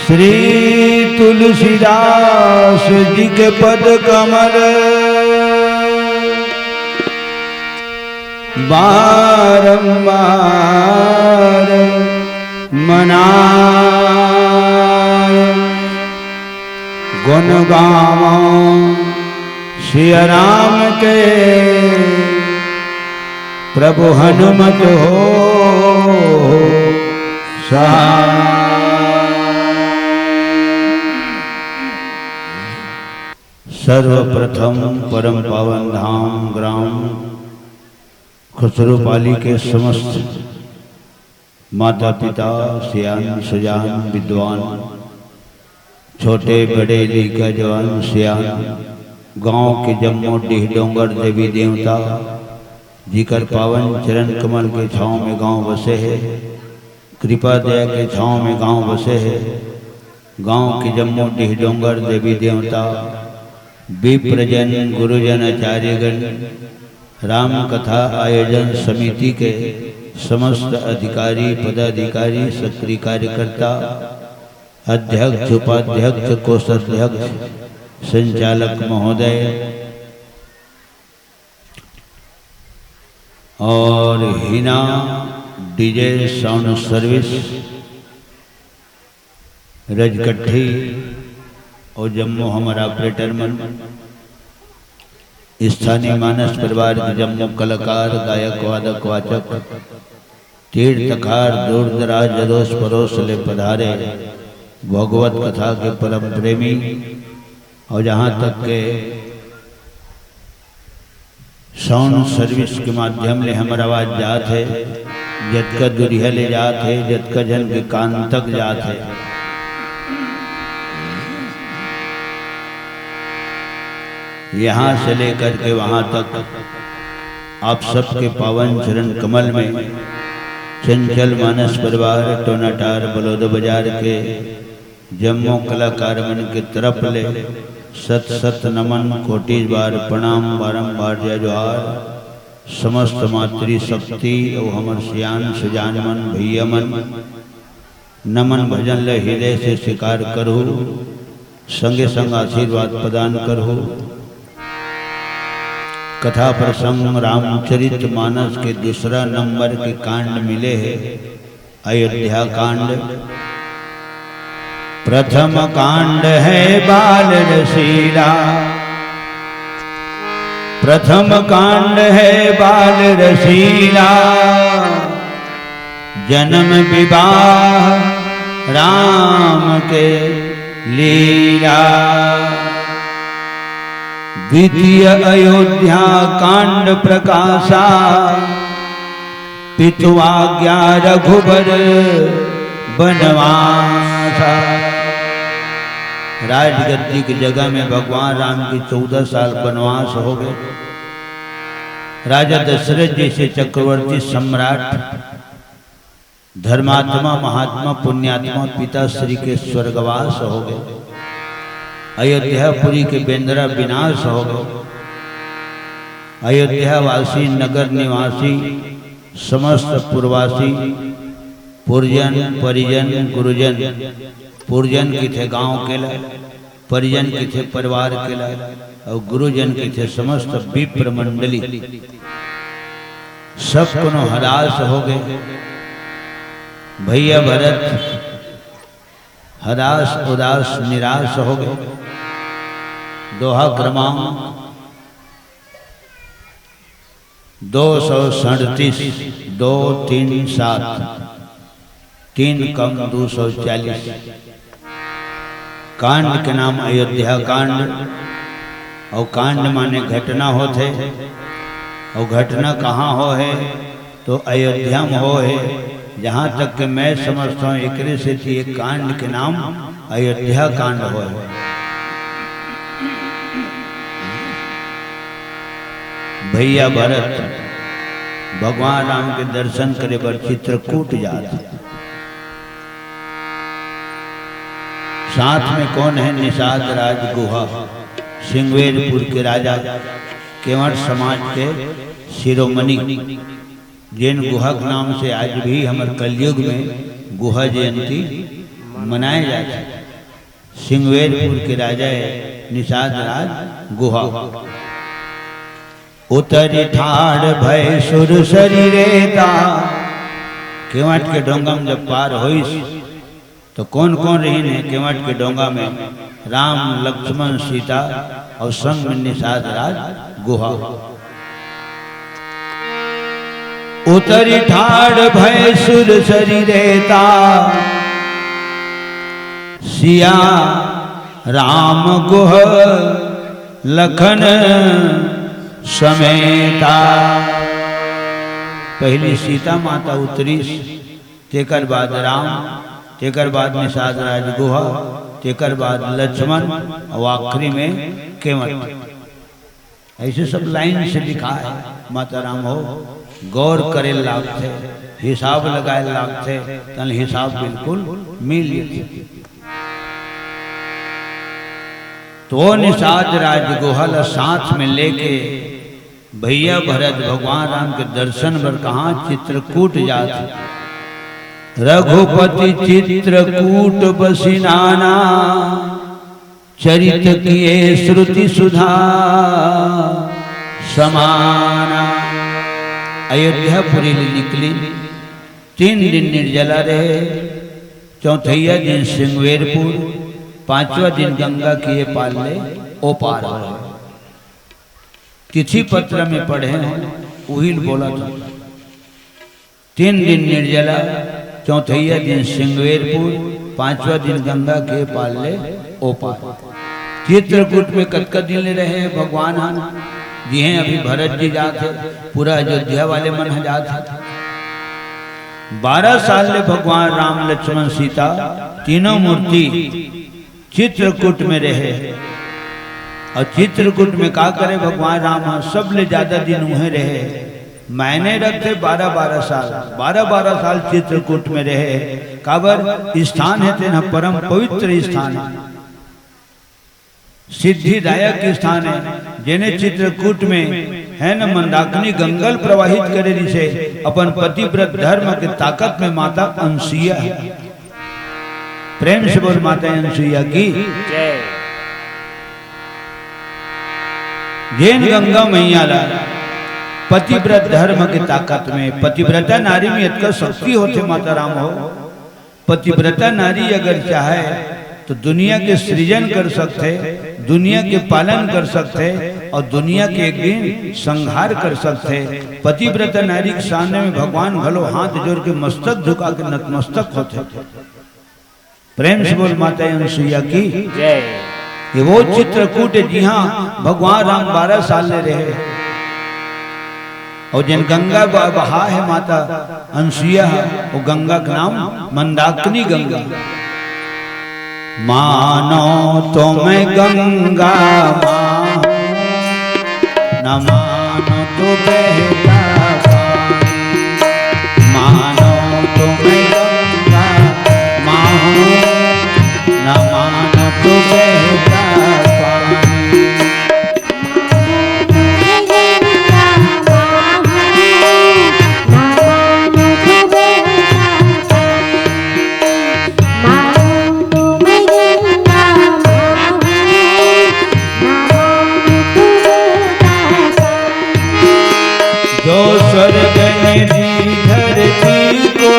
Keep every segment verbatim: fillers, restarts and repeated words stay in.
श्री तुलसीदास जी के पद कमल बारंबार मनाय। गुण गावो सिया राम के, प्रभु हनुमत हो सहाय। सर्वप्रथम परम पावन धाम ग्राम खुसरूपाली के समस्त माता पिता, सियान सुजान विद्वान, छोटे बड़े लइका जवान सियान, गांव के जम्मो डीह डोंगर देवी देवता, जिकर पावन चरण कमल के छांव में गांव बसे हे, कृपा दया के छांव में गांव बसे हे, गांव के जम्मो डीह डोंगर देवी देवता, विप्रजन गुरुजन आचार्यगण, राम कथा आयोजन समिति के समस्त अधिकारी, पदाधिकारी, सक्रिय कार्यकर्ता, अध्यक्ष, उपाध्यक्ष, कोषाध्यक्ष, संचालक महोदय और हिना डीजे साउंड सर्विस, रजकट्ठी और जम्मो हमर ऑपरेटर मन, स्थानीय मानस परिवार के जम्मो कलाकार, गायक, वादक, वाचक, तीर तखार, दूर दराज, अरोस परोस ले पधारे भगवत कथा के परम प्रेमी, और जहाँ तक के साउंड सर्विस के माध्यम ले हमर आवाज जात हे, जतका दुरिहा ले जात हे, जतका झन के कान तक जात हे। यहाँ से लेकर के वहाँ तक आप सबके पावन चरण कमल में चंचल मानस परिवार टोनाटार बलौदा बाजार के जम्मो कलाकार मन के तरफ ले सत सत नमन, कोटि बार प्रणाम, बारंबार जय जोहार। समस्त मातृशक्ति अउ हमर सियान सुजान मन, भैया मन, नमन भजन ल हृदय से स्वीकार करहु, संगे संग आशीर्वाद प्रदान करहु। कथा प्रसंग रामचरित मानस के दूसरा नंबर के कांड मिले हे, अयोध्या कांड। प्रथम कांड है बाल रसीला, प्रथम कांड है बाल रसीला, जन्म विवाह राम के लीला। द्वितीय अयोध्या कांड प्रकाशा, पितु आज्ञा रघुबर बनवासा। राजगद्दी के जगह में भगवान राम के चौदह साल बनवास हो गए। राजा दशरथ जैसे चक्रवर्ती सम्राट, धर्मात्मा, महात्मा, पुण्यात्मा पिता श्री के स्वर्गवास हो गए। अयोध्यापुरी के बेंदरा विनाश हो गए। अयोध्यावासी, नगर निवासी, समस्त पुरवासी, पुरजन, परिजन, गुरुजन, पुरजन किथे गांव के ला, परिजन किथे परिवार के ला, अउ गुरुजन किथे समस्त विप्र मंडली, सब कोनो हदास हो गए। भैया भरत हदास उदास निराश हो गए। दोहा क्रमांक दो सौ सैंतीस, दो तीन सात, तीन कम दो सौ चालीस। कांड के नाम अयोध्या कांड, अउ कांड माने घटना होथे, अउ घटना कहाँ हो हे, तो अयोध्या में हो हे। जहाँ तक के मैं समझता हूँ, एकरे सेती एक कांड के नाम अयोध्या कांड होय। भैया भरत भगवान राम के दर्शन करे बर चित्रकूट जात हे। साथ में कौन है? निषाद राज गुहा, सिंगवेरपुर के राजा, केवट समाज के शिरोमणि, जेन गुहा के नाम से आज भी हमर कलयुग में गुहा जयंती मनाए जाथे। सिंगवेरपुर के राजा हे निषाद राज गुहा। उतरी ठाढ़ भय सुरसरी रेता। केवट के डोंगा में जब पार होइस, तो कौन कौन रहिन हे केवट के डोंगा में? राम, लक्ष्मण, सीता और संग में निषाद राज गुहा। उतरी ठाढ़ भय सुरसरी रेता, सिया राम गुह लखन समेता। पहली सीता माता उतरिस, तेकर बाद राम, तेकर बाद निषाद राज गुहा, तेकर बाद लक्ष्मण और आखिरी में केवट। ऐसे सब लाइन से लिखा है। माता राम हो, गौर करे लागथे, हिसाब लगाए लागथे, तन हिसाब बिल्कुल मिल जथे। तो निषाद राज गुहा ल साथ में लेके भैया भरत भगवान राम के दर्शन बर कहाँ चित्रकूट जात। रघुपति चित्रकूट बसि नाना, चरित किए श्रुति सुधा समाना। अयोध्यापुरी ले निकली, तीन दिन निर्जला रहे, चौथैया दिन सिंगवेरपुर, पांचवा दिन गंगा किए पार ले ओ पार हो। तिथि पत्र में पढ़े हो, उही ल बोलत हो। तीन दिन निर्जला, चौथैया दिन सिंगवेरपुर, पांचवा दिन गंगा के पार ले ओ पार। चित्रकूट में कतका दिन ले रहे भगवान ह? जिहें अभी भरत जी जात हे, पूरा अयोध्या वाले मन ह जात हे। बारह साल ले भगवान राम, लक्ष्मण, सीता तीनों मूर्ति चित्रकूट में रहे। और चित्रकूट में का करे भगवान राम ह? सबले ज्यादा दिन उहें रहे। मायने रखथे बारह बारह साल, बारह बारह साल चित्रकूट में रहे। काबर? स्थान हे तेन ह परम पवित्र स्थान हे, सिद्धिदायक स्थान हे। जेने चित्रकूट में हे न मंदाकिनी गंगा ल प्रवाहित करे रिसे, अपन पतिव्रत धर्म के ताकत में माता अनसुईया हे। प्रेम से बोल माता अनसुईया की। जय। जेन गंगा मैया ला पतिव्रत धर्म के ताकत में, पतिव्रता नारी में इतना शक्ति होथे माता राम हो। पतिव्रता नारी अगर चाहे तो दुनिया के सृजन कर सकथे, दुनिया के पालन कर सकथे और दुनिया के एक दिन संहार कर सकथे। पतिव्रता नारी के सामने में भगवान घलो हाथ जोड़ के मस्तक झुका के नतमस्तक होथे। प्रेम से बोल माता अनसुईया की। जय। ये वो चित्रकूट हे जिहां भगवान राम बारह साल ले रहे। और जेन गंगा ब-, बहा हे माता अनसुईया, वो गंगा के नाम मंदाकिनी गंगा। मानो तो मैं गंगा माँ हूँ, न मानो तो बहता पानी। मानो तो मैं गंगा माँ हूँ, न मानो तो बहता पानी। जो स्वर्ग ने दी धरती को,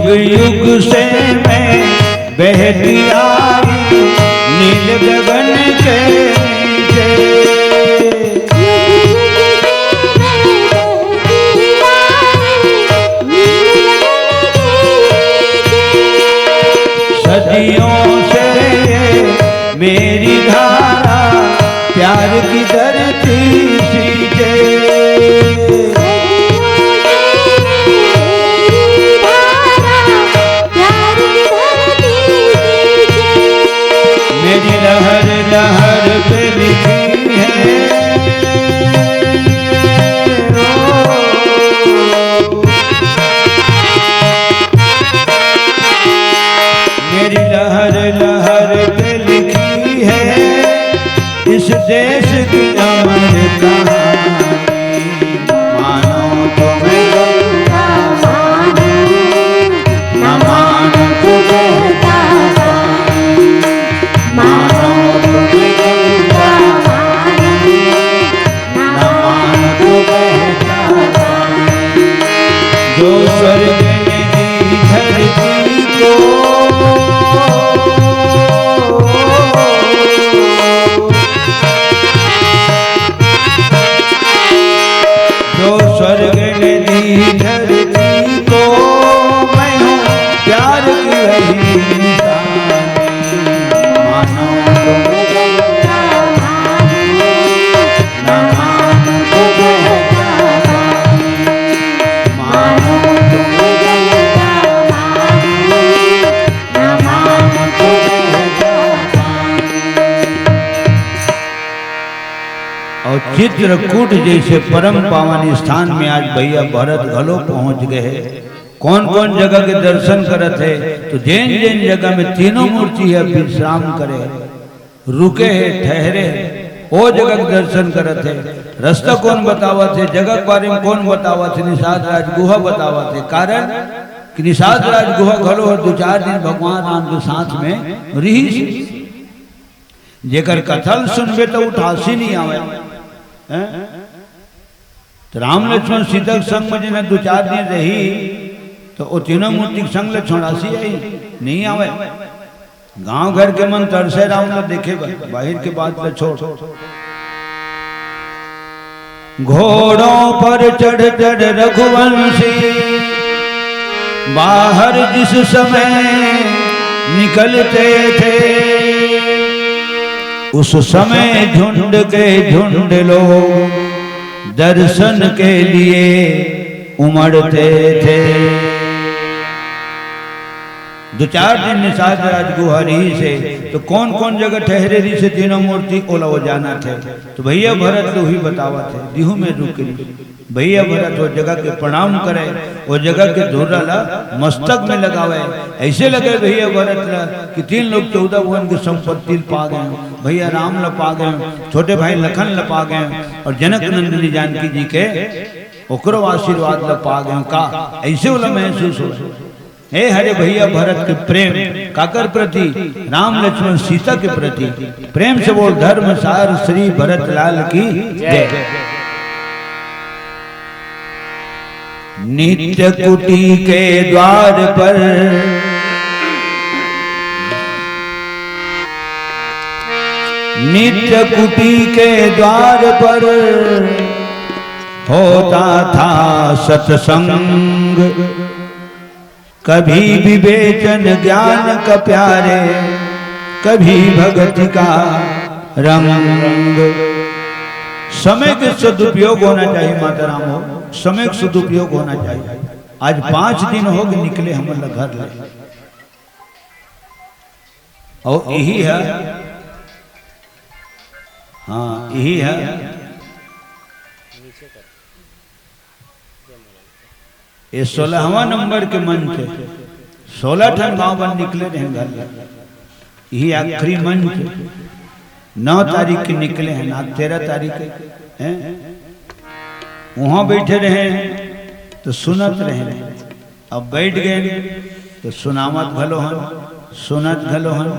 युग युग से मैं बहती आई नील गगन के नीचे। सदियों से ये मेरी धारा प्यार की धरती सींचे। मेरी लहर लहर पे लिखी है। मेरी लहर लहर पे लिखी है इस देश की अमर कहानी। मानो तो मैं गंगा मानूं, न मानो तो बहता पानी। मानो तो मैं गंगा मानूं, न मानो तो बहता पानी। जो स्वर्ग ने दी धरती को, जो स्वर्ग ने दी धरती को, मैं हूँ प्यार की वही निशानी। मानो तो मैं गंगा मानूं, न मानो तो बहता पानी। मानो तो मैं गंगा मानूं, न मानो तो बहता पानी। अउ चित्रकूट जइसे परम पावन स्थान में आज भइया भरत घलो पहुंच गे हे। कोन कोन जगह के दर्शन करत हे, तो जेन जेन जगह में तीनों मूर्ति हे विश्राम करे हे, रुके हे, ठहरे हे, ओ जगह के दर्शन करत हे। रस्ता कोन बतावत हे, जगह के बारे में कोन बतावत हे, निषाद राज गुहा बतावत हे। कारण कि निषाद राज गुहा घलो ह दू चार दिन भगवान राम के साथ में रिहिस। जेकर कथा ल सुनबे त उठासी नइ आवय, हैं? त राम लक्ष्मण सीता के संग में जेन दू चार दिन रही, त ओ तीनों मूर्ति के संग ले छोड़ासी आही, नइ आवय। गांव घर के मन तरसे राम ल देखे बर, बाहिर के बात ल छोड़। घोड़ों पर चढ़ चढ़ रघुवंशी बाहर जिस समय निकलते थे, उस समय झुंड के झुंड लोग दर्शन के लिए उमड़ते थे। दू चार दिन निषाद राज गुहा रिहिस हे, त कोन कोन जगह ठहरे रिहिस हे तीनों मूर्ति, ओला ओ जानत हे। त भइया भरत ल उही बतावत हे, दिहू में रुक रिहिस। भइया भरत ओ जगह के प्रणाम करे, ओ जगह के धुर्रा ल मस्तक में लगावे। अइसे लगे भइया भरत ल कि तीन लोक चौदह भुवन के संपत्ति ल पा गे हंव, भइया राम ल पा गे हंव, छोटे भाई लखन ल पा गे हंव अउ जनक नंदिनी जानकी जी के ओकरो आशीर्वाद ल पा गे हंव का, अइसे ओला महसूस होय। हे हरे भइया भरत के प्रेम, काकर प्रति? राम लक्ष्मण सीता के प्रति। प्रेम से बोल, धर्म सार श्री भरत लाल की जय। नित्य कुटी के द्वार पर, नित्य कुटी के द्वार पर होता था सत्संग। कभी विवेचन ज्ञान का प्यारे, कभी भगति का रंग। समय के सदुपयोग होना चाहिए माता राम हो, समय के सदुपयोग होना चाहिए। आज पांच दिन हो गे निकले हमन ला घर ले, अउ इही ह, हाँ, इही ह। ये सोलहवाँ नंबर के मंच हे। सोलह ठन गांव बन निकले रहेन घर ले। यही आखिरी मंच हे। नौ तारीख के निकले हन, आज तेरह तारीख हे, हैं? उहाँ बइठे रहेन, त सुनत रहेन। अब बइठ गेन, त सुनावत घलो हन, सुनत घलो हन,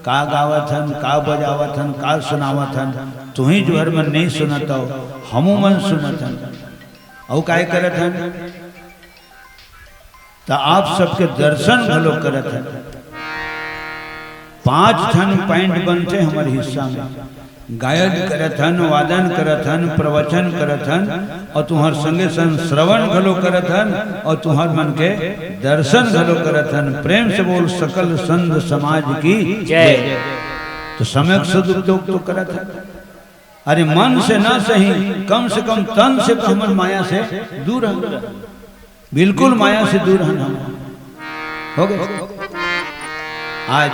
का गावत हन, का बजावत हन, का सुनावत हन, तुहीं जो हर मन नइ सुनत हव, हमू मन सुनत हन। अउ काय करत हन? त आप सबके दर्शन घलो करत हन। पांच ठन पॉइंट बनथे हमर हिस्सा में, गायन करत हन, वादन करत हन, प्रवचन करत हन, अउ तुंहर संगे संग श्रवण घलो करत हन, अउ तुंहर मन के दर्शन घलो करत हन। प्रेम से बोल, सकल संत समाज की जय। त समय के सदुपयोग तो करत हन। अरे, मन से ना सही, कम से कम तन से तो हमन माया से दूर हन, बिल्कुल माया से दूर हन हम। हो गे। आज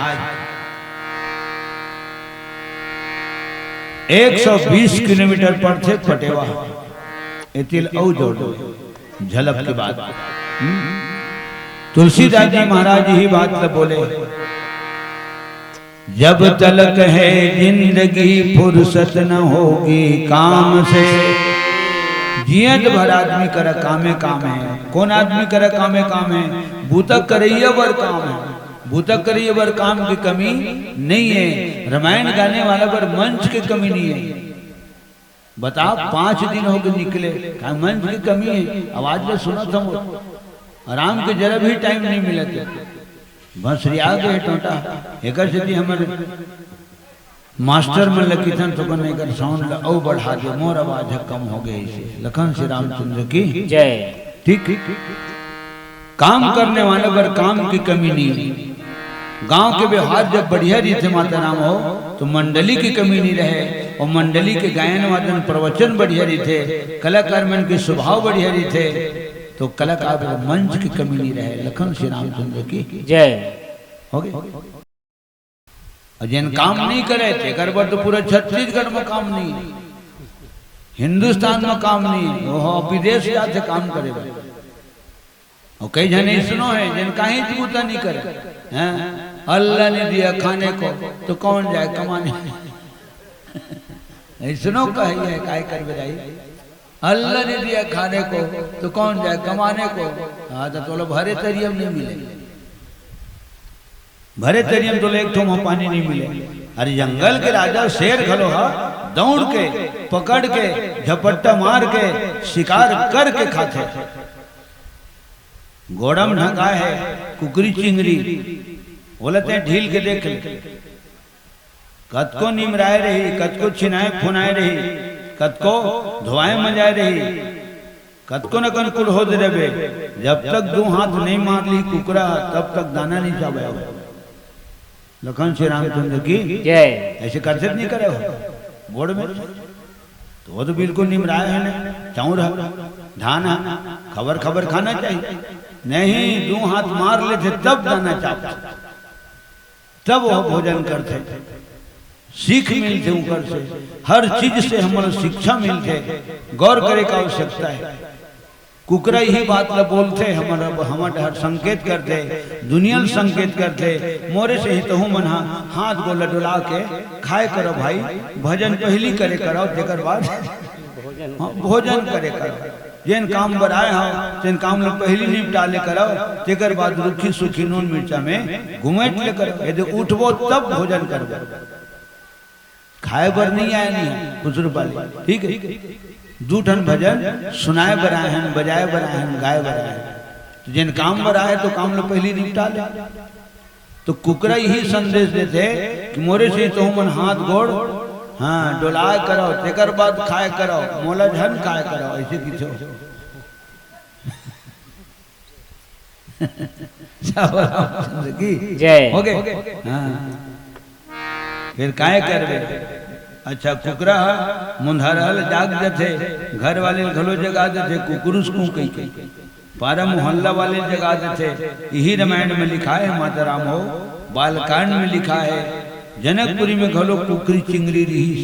एक सौ बीस किलोमीटर पड़थे पटेवा, एती ले अउ जोर दो, झलक के बात। हम्म? तुलसीदास जी महाराज यही बात ल बोले, जब तलक है जिंदगी फुरसत न होगी काम से। जियत भर आदमी करा कामे काम हे। कोन आदमी करा कामे काम हे? बूता करइया बर काम हे। बूता करइया बर काम के कमी नइ हे। रामायण गाने वाला बर मंच के कमी नइ हे। बता, पांच दिन हो गे निकले, का मंच के कमी हे? आवाज ल सुनत हंव, आराम के जरा भी टाइम नइ मिलत हे। बंसरिया गे हे टोंटा। एकर सेती हमर मास्टर मन ल किथन, थोकन एकर साउंड ल अउ बढ़ा दे, मोर आवाज ह कम हो गे हे। लखन श्री रामचंद्र की जय। ठीक, ठीक। काम करने वाले बर काम की कमी नइ हे। गांव के व्यवहार जब बढ़िया रहिथे माता राम हो, तो मंडली की कमी नइ रहे, अउ मंडली के गायन वादन प्रवचन बढ़िया रहिथे, कलाकार मन के स्वभाव बढ़िया रहिथे, तो कलाकार बर मंच की कमी नइ रहे। लखन श्री रामचंद्र की जय। हो गे। अउ जेन काम नइ करे, तेकर बर तो पूरा छत्तीसगढ़ म काम नइ हे, हिंदुस्तान म काम नइ हे, ओह विदेश जाथे काम करे बर। अउ कई झन अइसनो हे, जेन काहीच बूता नइ करे, हैं? अल्लाह ने दिया खाने को, तो कौन जाए कमाने? अइसनो कही हे, काय करबे दाई? अल्लाह ने दिया खाने को, तो कौन जाए कमाने को? हाँ, त तोला भरे तरिया म नइ मिले, भरे तरिया म तोला एक ठो म पानी नइ मिले। अरे, जंगल के राजा शेर घलो ह दौड़ के, पकड़ के, झपट्टा मार के, शिकार करके खाथे। गोड़ा म ढंकाय हे कुकरी चिंगरी, ओला तें ढील के देख ले। कतको निमराय रही, कतको छिनाय फुनाय रही, कतको धोवाय मजाय रही, कतको न कन कुल होत रहिबे, जब तक दू हाथ नइ मार लिही कुकरा, तब तक दाना नइ चाबय। लखन श्री रामचंद्र की जय। अइसे करथे त नइ करे हो बोड़ में। त ओ तो बिल्कुल निमराय हे न, चाउर हे, धान हे, खबर खबर खाना चाहिए। नहीं, दू हाथ मार लेथे तब दाना चाबथे, तब ओ भोजन करथे। सीख मिलथे ऊपर से, हर चीज से हमन ल शिक्षा मिलथे, गौर करे के आवश्यकता हे। कुकरा इही बात ल बोलथे, हमर, हमर डहर संकेत करथे, दुनिया ल संकेत करथे, मोरे से ही तहूँ मन ह हाथ गोड़ ल डोला के खाए करो भाई, भजन पहिली करे करो, तेकर बाद हाँ, भोजन करे करो। जेन काम बर आए हव, तेन काम ल पहिली निपटा ले करो, तेकर बाद रुखी सुखी नून मिर्चा में घुमेट ले करो। यदि उठबो तब भोजन करबो। खाए बर नइ आए नइ हे, खुसरू पाले, ठीक हे? दू ठन भजन सुनाए बर आए हन, बजाए बर आए हन, गाए बर आए हन। त जेन काम बर आए हे, त काम ल पहिली निपटा ले। त कुकरा इही संदेश देथे कि मोरे से तहूँ मन हाथ गोड़, हाँ, डोलाए करव, तेकर बाद खाए करव, मोला झन खाए करव, अइसे किथे। श्याम रामचंद्र की जय। हो गे? हाँ। फेर काय करबे? अच्छा, कुकरा ह मुंधारहा ल जाग जथे, घर वाले ल घलो जगा देथे, कुकुरुस कूं कहिके। पारा मोहल्ला वाले ल जगा देथे। इही रामायण में लिखाय हे, माता राम हो, बालकांड में लिखाय हे, जनकपुरी में घलो कुकरी चिंगरी रिहिस।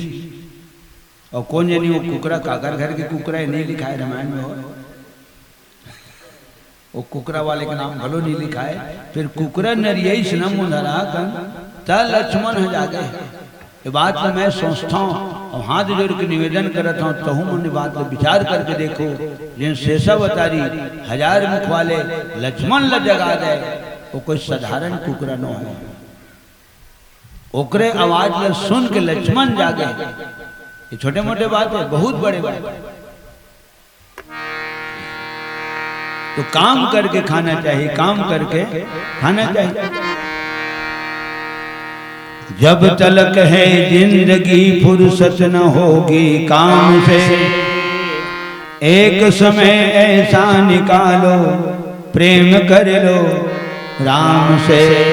अउ कोन जनी ओ कुकरा काकर घर के कुकरा हे, नइ लिखाय हे रामायण में हो। ओ कुकरा वाले के नाम घलो नइ लिखाय। फेर कुकरा नरियइस न मुंधारहा कन, त लक्ष्मण ह जागे। ये बात ल मैं सोचथंव अउ हाथ जोड़ के निवेदन करत हंव, तहूँ मन ये बात ल विचार करके देखो, जेन शेषावतारी हजार मुख वाले लक्ष्मण ल जगा दे, वो कोई साधारण कुकरा नो हे। ओकरे आवाज ल सुन के लक्ष्मण जागे। ये छोटे मोटे बात हे, बहुत बड़े बात हे। तो काम करके खाना चाहिए, काम करके खाना चाहिए। जब तलक है जिंदगी फुर्सत न होगी काम से, एक समय ऐसा निकालो प्रेम कर लो राम से।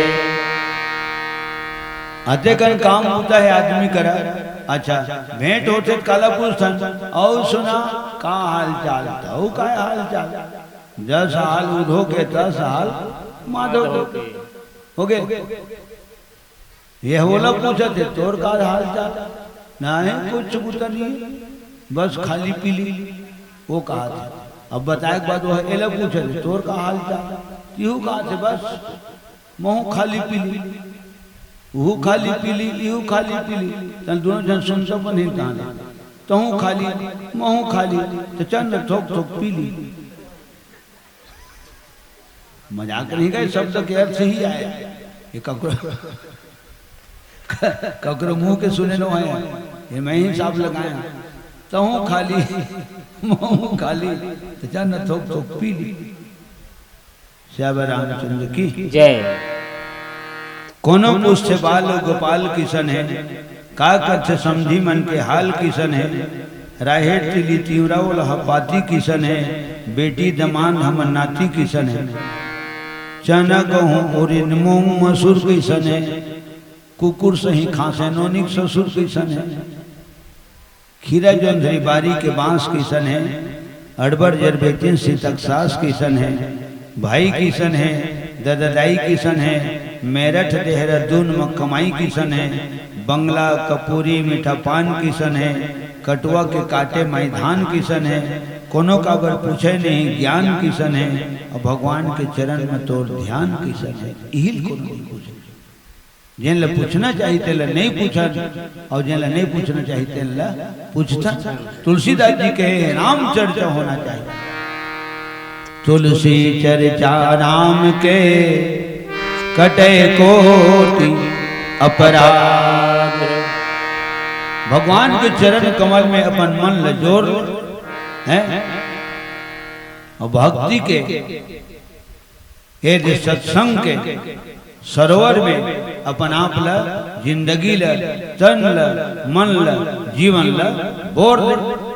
अतेकन काम होता है आदमी करा। अच्छा, भेंट होथे त काला पूछथन, "अउ सुना, का हाल चाल?" त "अउ का हाल चाल?" दस हाल उधो के, दस हाल माधो के। हो गे। ये ओला पूछत हे, "तोर का हाल चाल?" "नहीं, कुछ बुता नहीं, बस खाली पीली।" वो कहा थे। अब बताए के बाद वो एला पूछत हे, "तोर का हाल चाल?" इहू कहा थे, "बस महू खाली पीली।" उहू खाली पीली, इहू खाली पीली। तन दोनों जन सुनता बन ही कहा, "तहू खाली, महू खाली, तो चंद थोक थोक पीली।" मजाक नहीं का, शब्द के अर्थ ही आए। ये ककरो, ककरो मुंह के सुने नो है, ये मैं ही हिसाब लगाया। तहूँ खाली, महूँ खाली, तो जा न थोक थोक पीली। श्यावर रामचंद्र की जय। कोनो पूछथे बाल गोपाल किसन हे, का करथे समधी मन के हाल किसन हे, राहेर तिली तिवरा ओलहा पाती किसन हे, बेटी दमांद हमर नाती किसन हे, चना गहूं उरिद मूंग मसूर किसन हे, कुकुर सही खांसे नोनिक ससुर किसन हे। खीरा जोंधरी बारी के बांस किसन हे, अड़बर जरबेतिन सितक सास किसन हे, भाई किसन हे, दददाई किसन हे, मेरठ देहरादून म कमाई किसन हे, बंगला कपूरी मीठा पान किसन हे, कटुआ के काटे मैदान किसन हे, कोनो काबर पूछे नहीं ज्ञान किसन हे, अउ भगवान के चरण म तोर ध्यान किसन हे, इहिल कोनो नहीं पूछे। जेन ला पूछना चाहिए तेन ला नहीं पूछन, अउ जेन ला नहीं पूछना चाहिए तेन ला पूछथन। तुलसीदास जी कहे, "राम चर्चा होना चाहिए।" तुलसी चर्चा राम के कटे कोटि अपराध। भगवान के चरण कमल में अपन मन ला जोर ले, हैं? अउ भक्ति के ये दे सत्संग के सरोवर में अपन आप ल, जिंदगी ल, तन ल, मन ल, जीवन ल बोर दे।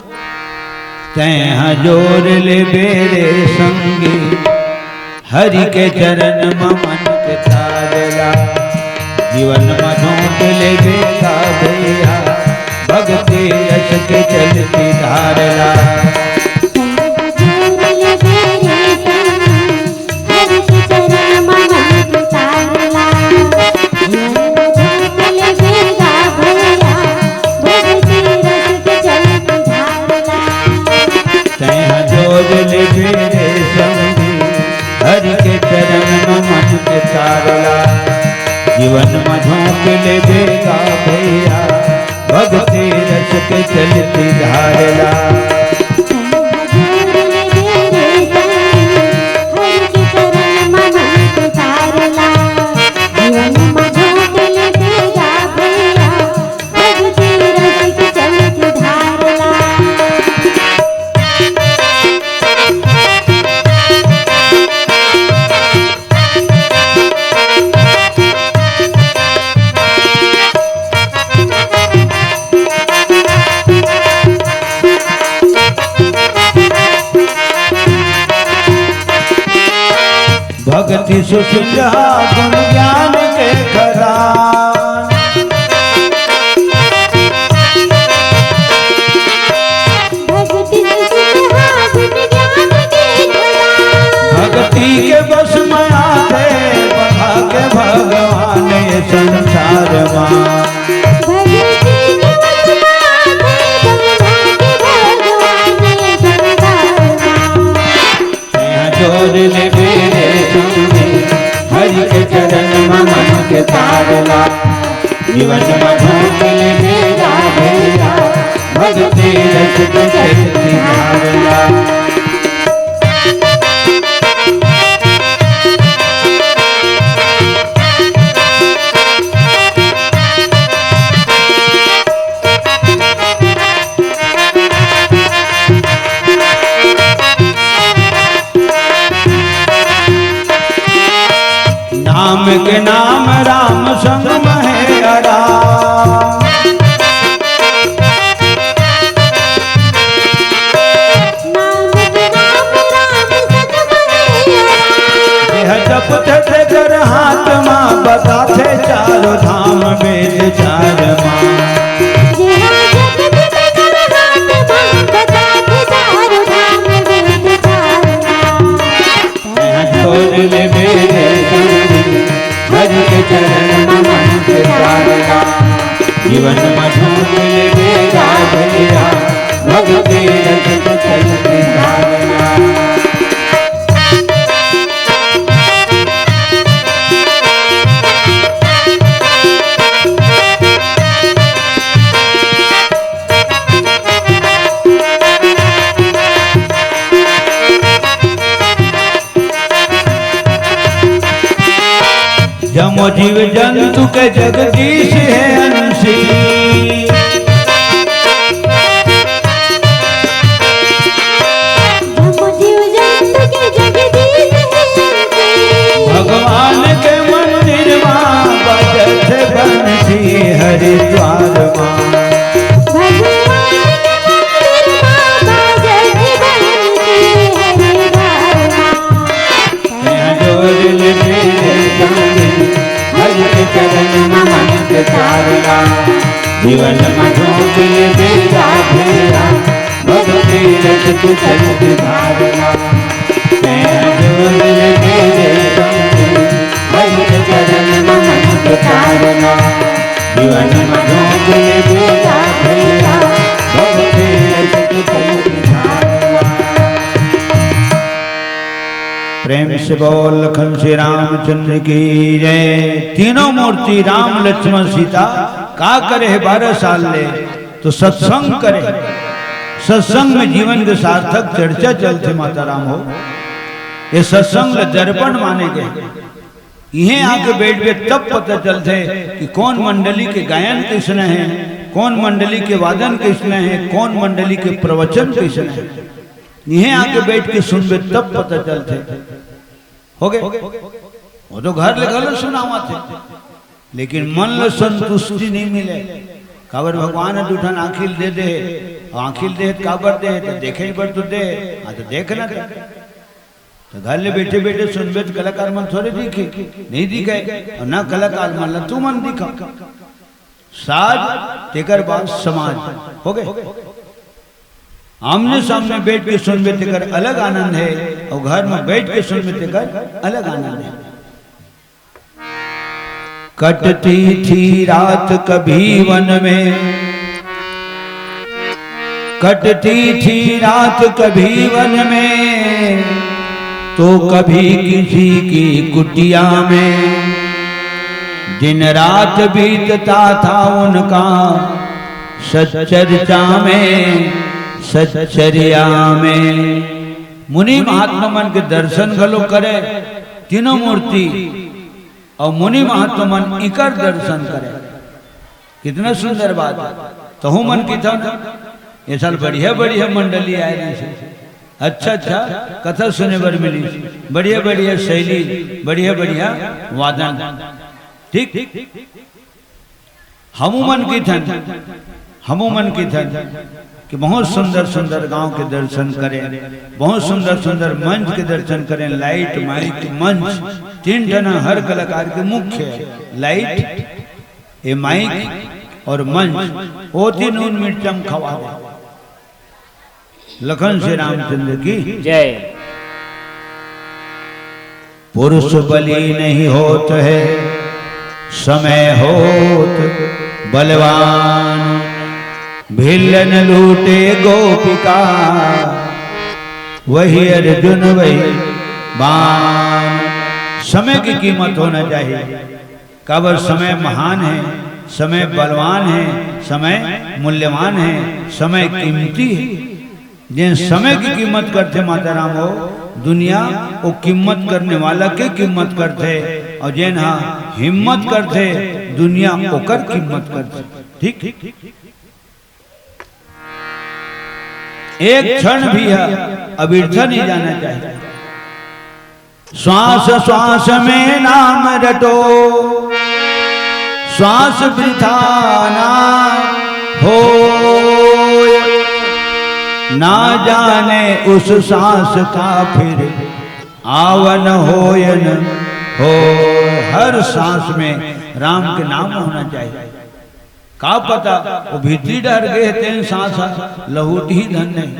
तैं ह जोर ले बेरे संगी, हरि के चरण म मन के तारला। जीवन म झोंक ले बेगा भैया, भक्ति रस के चलती धारला। तैं ह जोर ले बेरे संगी, हरि के चरण म मन के तारला। जीवन म झोंक ले बेगा भैया, भक्ति रस के चलती धारला। भक्ति सुख सुझा गुण ज्ञान के खजान। भक्ति सुख सुझा गुण ज्ञान के खजान। भक्ति के बस में आथे बधा के भगवान ये संसार मा। भक्ति के बस में आथे बधा के भगवान ये संसार मा। तैं ह जोर ले बेरे संगी, हरि के चरण म मन के तारला। जीवन म झोंक ले बेगा भैया, भक्ति रस के चलती धारला। राम के नाम राम संग महे आराम। नाम के नाम राम संग महे आराम। यह जपथे तेकर हाथ मा, बताथे चारों धाम वेद चार मा। यह जपथे तेकर हाथ मा, बताथे चारों धाम वेद चार मा। छोड़ ले मेरे स्वामी, हरि के चरण मा मन के तारना। जीवन मा झोंक ले मेरा भैया, भगते रस के चल धारना। जमो जीव जंतु के जगदीश हे अंशी। जमो जीव जंतु के जगदीश हे अंशी। भगवान के मंदिर मा बजत बंसी हरिद्वार मा। भगवान के मंदिर मा बजत बंसी हरिद्वार मा। जोड़ ले मेरे स्वामी, हरि के चरण मा मन के तारना। जीवन मा झोंक ले मेरा भेरा, भक्ति रस के चलत धारना। जोड़ ले मेरे स्वामी, हरि के चरण मा मन के तारना। जीवन मा झोंक ले मेरा भेरा, भक्ति रस के चलत धारना। प्रेम से बोल लखन श्री रामचंद्र की जय। तीनों मूर्ति राम लक्ष्मण सीता का करे हे बारह साल ले, तो सत्संग करे। सत्संग में जीवन के सार्थक चर्चा चलथे माता राम हो। ये सत्संग ल दर्पण माने गए। इहें आके बैठ के तब पता चलथे कि कौन मंडली के गायन कइसने हे, कौन मंडली के वादन कइसने हे, कौन मंडली के प्रवचन कइसने हे। इहें आके बैठ के सुनबे तब पता चलथे। हो गे? वो तो घर ले घलो सुनावत हे, लेकिन मन ल संतुष्टि नहीं मिले। काबर भगवान ह दू ठन आँखी ल दे दे, अउ आँखी ल दे हे त काबर दे हे, त देखे बर तो दे हे, हाँ तो देख ना दे। तो घर ले बैठे बैठे सुनबे त कलाकार मन थोरे दिखे, नहीं दिखे, अउ ना कलाकार मन ल तुमन दिखा। साज तेकर बाद समाज हो गे। आमने सामने बैठ के सुनबे तेकर अलग आनंद हे, अउ घर में बैठ के सुनबे तेकर अलग आनंद हे। कटती थी रात कभी वन में, कटती थी रात कभी वन में, तो कभी किसी की कुटिया में। दिन रात बीतता था उनका सच्चर्चा में, सच्चर्या में। मुनि महात्मा मन के दर्शन घलो करे, तीनों मूर्ति अउ मुनि महात्मा मन इकर दर्शन करे। कितना सुंदर बात हे। तहु मन किथन, ये साल बढ़िया बढ़िया मंडली आए रहिसे। अच्छा अच्छा कथा सुने बर मिली, बढ़िया बढ़िया शैली, बढ़िया बढ़िया वादन। ठीक, हमू मन किथन, हमू मन किथन कि बहुत सुंदर सुंदर गांव के दर्शन करें, बहुत सुंदर सुंदर मंच के दर्शन करें, लाइट, माइक, मंच, तीन ठन हर कलाकार के मुख्य हे, लाइट, ये माइक और मंच, वो तीन उन मिर्चम खवा दे। लखन श्री रामचंद्र की जय। पुरुष बली नहीं होत है, समय होत बलवान। भिल्लन लूटे गोपिका, वही अर्जुन वही बाण। समय की कीमत होना चाहिए। काबर समय महान हे, समय बलवान हे, समय मूल्यवान हे, समय कीमती हे। जेन समय के कीमत करथे माता राम हो, दुनिया वो कीमत करने वाला के कीमत करथे, अउ जेन हा हिम्मत करथे, दुनिया ओकर कीमत करथे। ठीक, एक क्षण भी ह अबिरथा नहीं जाना चाहिए। श्वास श्वास में नाम रटो, श्वास वृथा ना होय। ना जाने उस श्वास का फिर आवन होयन हो। हर श्वास में राम के नाम होना चाहिए। का पता वो भीतरी डहर गे हे, तेन श्वास ह लहुटही धन नहीं।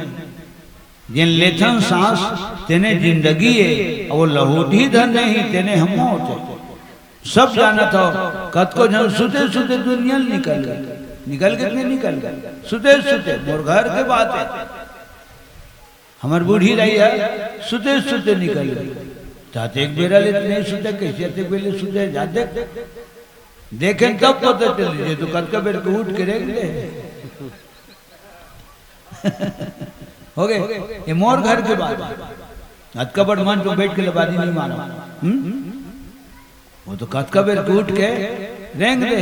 जेन लेथन श्वास, तेने जिंदगी ए, अउ वो लहुटही धन नहीं, तेने हम होथे। सब जानत हो, कतको झन सुते सुते दुनिया ले निकल गे, निकल गे कि नहीं निकल गे? सुते सुते, मोर घर के बात हे। हमर बूढ़ी दाई हे, सुते सुते निकल गे। त अतेक बेरा ले नहीं सुते, कइसे अतेक बेरा ले सुते, जा देख। देखेन तब पता चली, ये तो कतका बेर के उठ के रेंग दे। हो गे, ये मोर घर के बात। अतका बड़ मंच में बैठ के लबादी नहीं मारा। हम्म? वो तो कतका बेर के उठ के रेंग दे।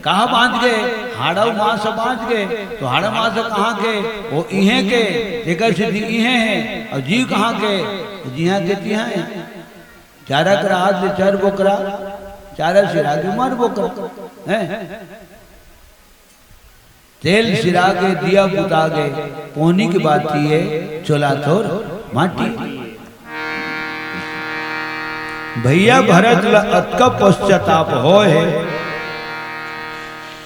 कहाँ बांच गे? हाड़ा मास बांच गे। तो हाड़ा मास कहाँ के? वो इहें के, तेकर सेती इहें हे। अउ जीव कहाँ के? जिहां के तिहां हे। चारा करा हाथ ले चर बोकरा, चारा सिरा के मर बोकरा। हैं? तेल सिरा गे, दिया बुता गे, पोनी के बाती हे, चोला तोर माटी। भैया भरत ल अतका पश्चाताप होय हे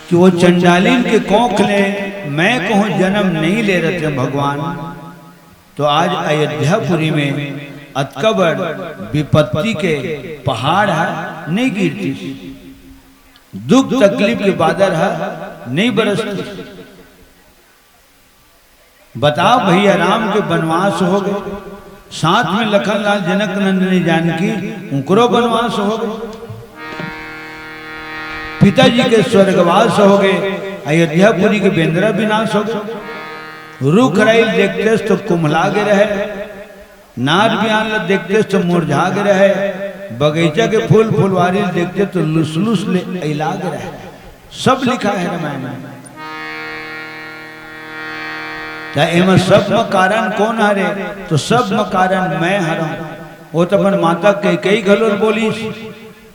कि वो चंडालिन के कोख ले मैं कहूँ जन्म नहीं ले रहते भगवान, तो आज अयोध्यापुरी में अतका बड़ विपत्ति के पहाड़ ह नहीं गिरतिस। दुख तकलीफ के बादर ह नहीं बरसतिस। बताओ भैया, राम के बनवास हो गे, साथ में लखन लाल जनक नंदनी जानकी, उनकरो बनवास हो गे। पिताजी के स्वर्गवास हो गे, अयोध्यापुरी के बेंदरा विनाश हो गे। रुख राई ल देखतेस तो कुम्हला गे रहे, नार बियान ल देखतेस तो मुरझा गे रहे, बगीचा के फूल फुलवारी ल देखतेस तो लुसलुस ले अइला गे रहे। सब लिखा हे रामायण में। त एमा सब म कारण कोन हरे? तो सब म कारण मैं हरंव। वो तो अपन माता कैकेयी घलो ल बोलिस,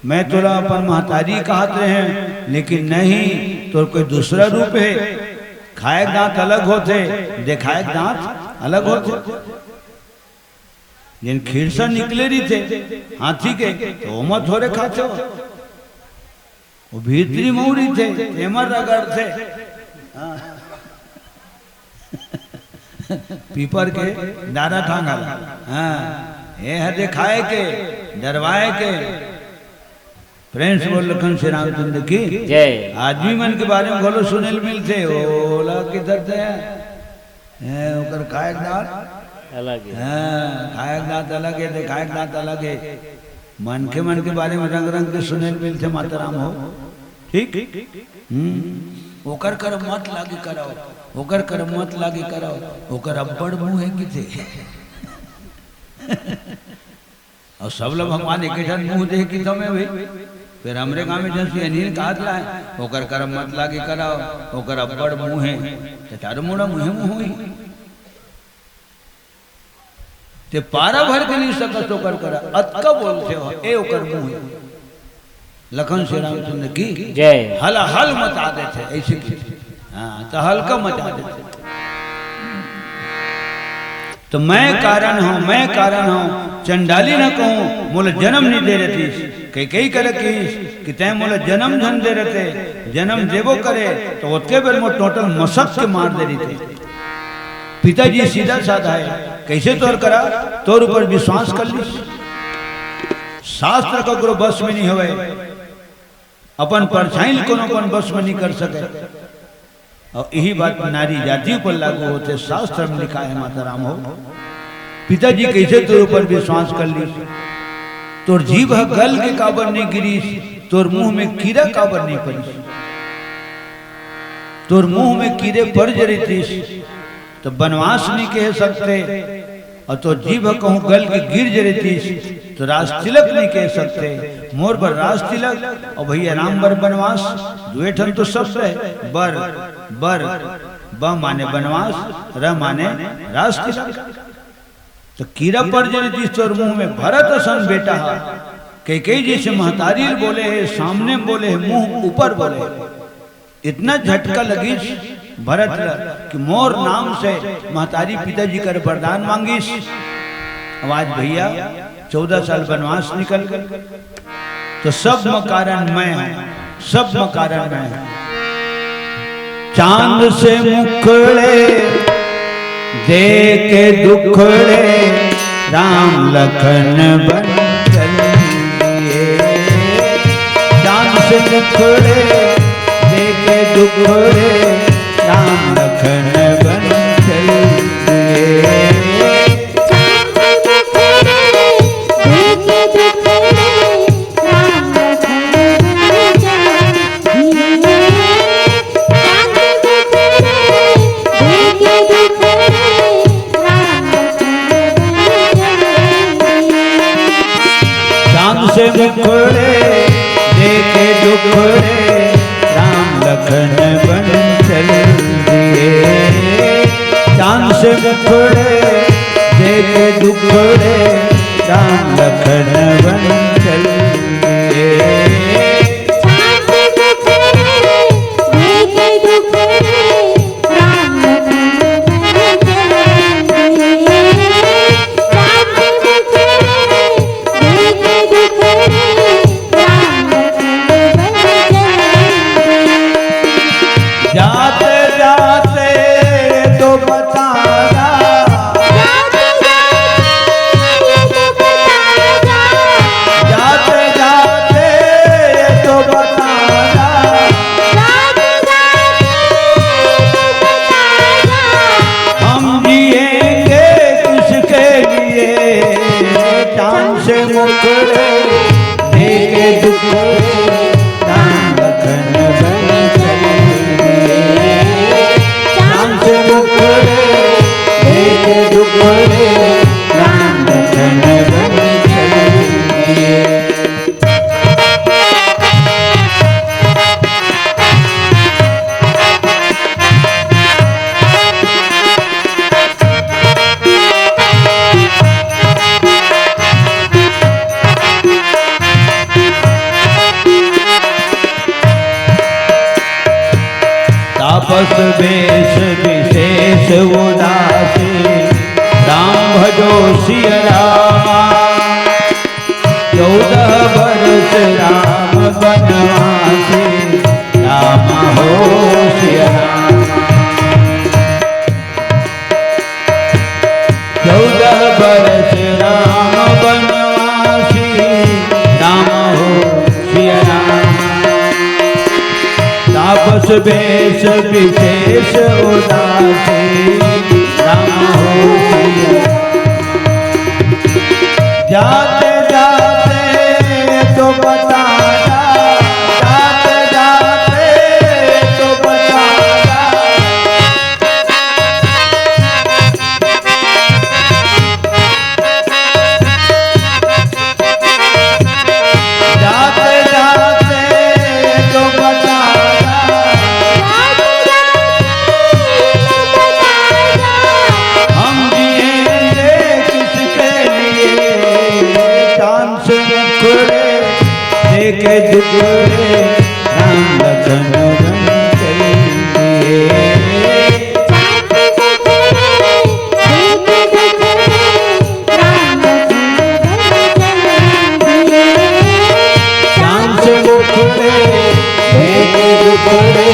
मैं तोला अपन महतारी कहत रहेंव, लेकिन नहीं, तोर कोई दूसरा रूप हे। खाए के दांत अलग होथे, देखाए के दांत अलग होथे। जेन खीरसा निकले रहिथे हाथी के, तो ओमा थोरे खाथे हो। वो भीतरी मऊरी थे, एमर रगड़थे। हाँ। पीपर के डारा ठांगा ला। हाँ, ये ह देखाए के, डरवाए के। प्रेम से बोल लखन श्री रामचंद्र की जय। आदमी मन के बारे में घलो सुने ल मिलथे, ओला किधर थे? हैं, ओकर खाए के दांत अलग हे। हाँ, खाए के दांत अलग हे, देखाए के दांत अलग हे। मनखे मन के बारे में रंग रंग के सुने ल मिलथे माता राम हो। ठीक? हम्म। ओकर करम मत लागे करव, ओकर करम मत लागे करव, ओकर अब्बड़ मुंह हे किथे। अउ सब ल भगवान एके ठन मुंह दे किथंव मैं भाई। फेर हमरे गांव में जइसे अनिल कहत लाय, ओकर करम मत लागे करव, ओकर अब्बड़ मुंह हे, त चारों मुड़ा मुंहे मुंह होही। ते पारा भर के नहीं सकस ओकर करा, अतका बोलथे हो, ए ओकर मुंह हे। लखन श्री रामचंद्र की जय। हल हल मचा देथे, अइसे की। हाँ, त हल्का मचा देथे। त मैं कारण हंव, मैं कारण हंव, चंडाली न कहूं, मोला जनम नइ दे रहितिस। कैकेयी करा किहिस कि तैं मोला जनम झन दे रहिते, जनम देबो करे, त ओतके बेर मोर टोंटा ल मसक के मार दे रहिते। पिताजी सीधा साधा हे, कइसे तोर करा, तोर ऊपर विश्वास कर लिस। शास्त्र ककरो बस में नइ होवय, अपन परछाई ल कोनो अपन बस में नइ कर सकय। अउ इही बात नारी जाति ऊपर लागू होथे, शास्त्र में लिखा हे माता राम हो। पिताजी कइसे तोर ऊपर विश्वास कर लिस? तोर जीभ ह गल के काबर नइ गिरिस? तोर मुंह में कीरा काबर नइ परिस? तोर मुंह में कीरे पर जरितिस, त बनवास नइ कहे सकते। अउ तोर जीभ कहूं गल के गिर जरितिस, त राजतिलक नइ कहे सकते। मोर बर राजतिलक अउ भैया राम बर बनवास, दुए ठन तो शब्द हे। बर, बर, ब माने बनवास, र माने राजतिलक। तो कीरा पड़ जही तोर मुंह में, भरत असन बेटा हा। कैकेयी जइसे महतारी ल बोले हे, सामने बोले हे, मुंह ऊपर बोले हे। इतना झटका लगिस भरत ल कि मोर नाम से महतारी पिताजी कर वरदान मांगिस। अब आज भैया चौदह साल वनवास निकल गे, तो सब म कारण मैं हूं, सब म कारण मैं हूं। चांद से मुखड़े दे के दुखड़े, राम लखन बन चल दिए। चांद से मुखड़े दे के दुखड़े, राम लखन बन चल दिए। चांद से मुखड़े दे के दुखड़े, राम लखन बन चल दिए। चांद से मुखड़े दे के दुखड़े, राम लखन बन चल दिए। जाते जाते तो बता जा, जाते जाते तो बता जा, हम जिएंगे किसके लिए। चांद से मुखड़े दे के दुखड़े, राम लखन बन चल दिए। चांद से मुखड़े दे के दुखड़े, राम लखन बन चल दिए। तापस वेश विशेष उदासी, राम भजो सिय रामा। चौदह बरस राम बनवासी, राम हो सिय राम। चौदह बरस राम बनवासी, राम हो सिय राम। तापस वेश विशेष उदासी, राम हो सिय। जाते जाते तो बता जा, जाते जाते तो बता जा। जाते जाते तो बता जा, हम जिएंगे किसके लिए। चांद से मुखड़े दे के दुखड़े, राम लखन बन चल दिए। चांद से मुखड़े दे के दुखड़े,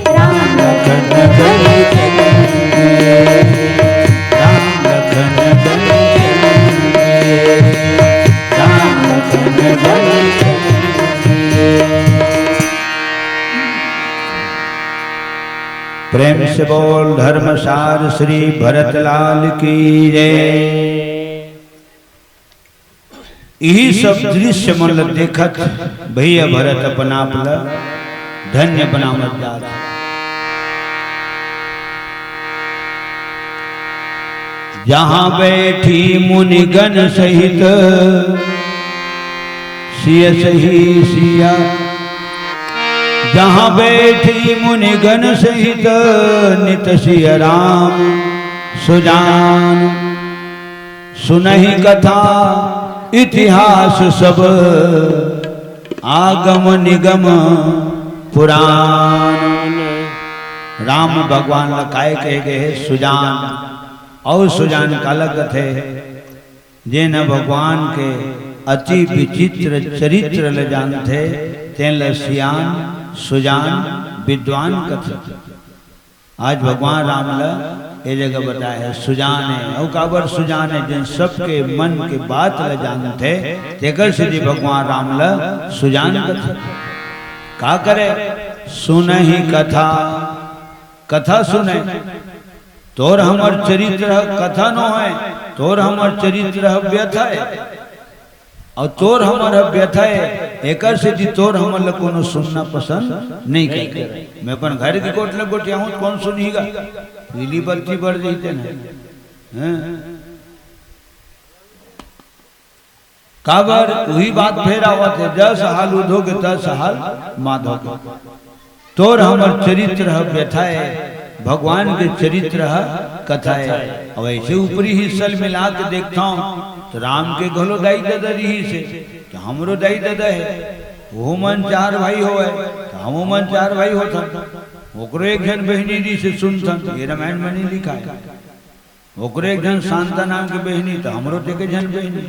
राम लखन बन चल दिए। राम लखन बन चल दिए। राम लखन बन चल दिए। प्रेम से बोल धर्मसार श्री भरतलाल की जय। इही सब दृश्य मन ल देखत भैया भरत अपन आप ल धन्य बनावत जात। जहाँ बैठी मुनिगण सहित सिय सही सिया, जहाँ बैठी मुनिगण सहित नित सिय राम सुजान। सुनहि कथा इतिहास सब, आगम निगम पुराण। राम भगवान ल काय कहे गे हे? सुजान। अउ सुजान काला कथे? जेन ह भगवान के अति विचित्र चरित्र ल जानथे, तेन ल सियान, सुजान, विद्वान कथे। आज भगवान राम ल ए जगह बताए हे, सुजान हे। अउ काबर सुजान हे? जेन सबके मन के बात ल जानथे, तेकर सेती भगवान राम ल सुजान कथे। का करे? सुनहि कथा, कथा सुने। तोर हमर चरित्र ह कथा नो हे, तोर हमर चरित्र ह व्यथा हे। अउ तोर हमर ह व्यथा हे, एकर सेती तोर हमर ल कोनो सुनना पसंद नइ करय। मैं अपन घर के गोठ ल गोठियाहूं त कोन सुनही गा? पीली बत्ती बर जइते न। हैं? काबर उही बात फेर आवत हे, जस हाल उधो गे तस हाल माधो गे। तोर हमर चरित्र ह व्यथा हे, भगवान के चरित्र ह कथा हे। अब ऐसे ऊपरी हिस्सा ल मिला के देखथंव, त राम के घलो दाई ददा रिहिस हे, त हमरो दाई ददा हे। ओहू मन चार भाई होवय, त हमू मन चार भाई होथन। ओकरो एक झन बहिनी रिहिस हे, सुनथन, ये रामायण म नइ लिखाय। ओकरो एक झन शांता नाम के बहिनी, त हमरो त एके झन बहिनी।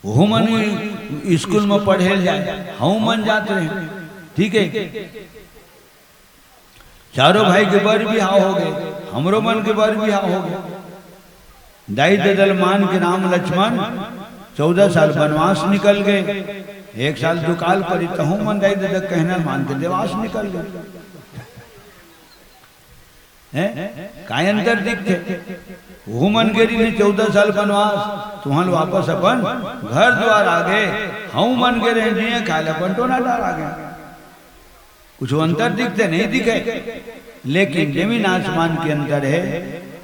ओहू मन स्कूल म पढ़े ल जाय, हमू मन जात रहेन। ठीक हे, चारों भाई के बर बिहाव हो गे, हमरो मन के बर बिहाव हो गे। दाई ददा ल मान के राम लक्ष्मण चौदह साल बनवास निकल गे, एक साल दुकाल परी, तहू मन दाई ददा के कहना ल मान के देवास निकल गे। हैं? काय अंतर दिखथे? ओहू मन गे रिहिन चौदह साल बनवास, तुहन वापस अपन घर दुवार आ गे, हमू मन गे रहेन जिए खाए ल अपन टोना डार आ गे। कुछ अंतर दिखथे? नइ दिखे, लेकिन जमीन आसमान के अंतर हे।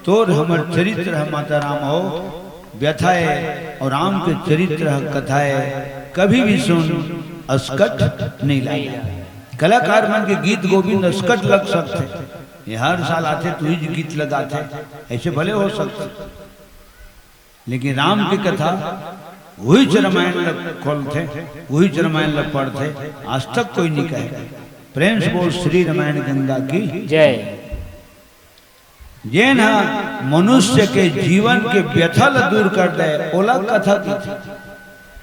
तोर हमर चरित्र ह माता राम हो, व्यथा हे, अउ राम के चरित्र ह कथा हे। कभी भी सुन, असकट नइ लागे। कलाकार मन के गीत गोविंद असकट लग सकथे, ये हर साल आथे, तुही गीत लगाथे, ऐसे भले हो सकथे, लेकिन राम की कथा उहीच रामायण ल खोलथे, उहीच रामायण ल पढ़थे, आज तक कोई नइ कहे। प्रेम से बोल, श्री रामायण गंगा की। जय। जेन ह मनुष्य के जीवन के व्यथा ल दूर कर दे, ओला कथा कथे।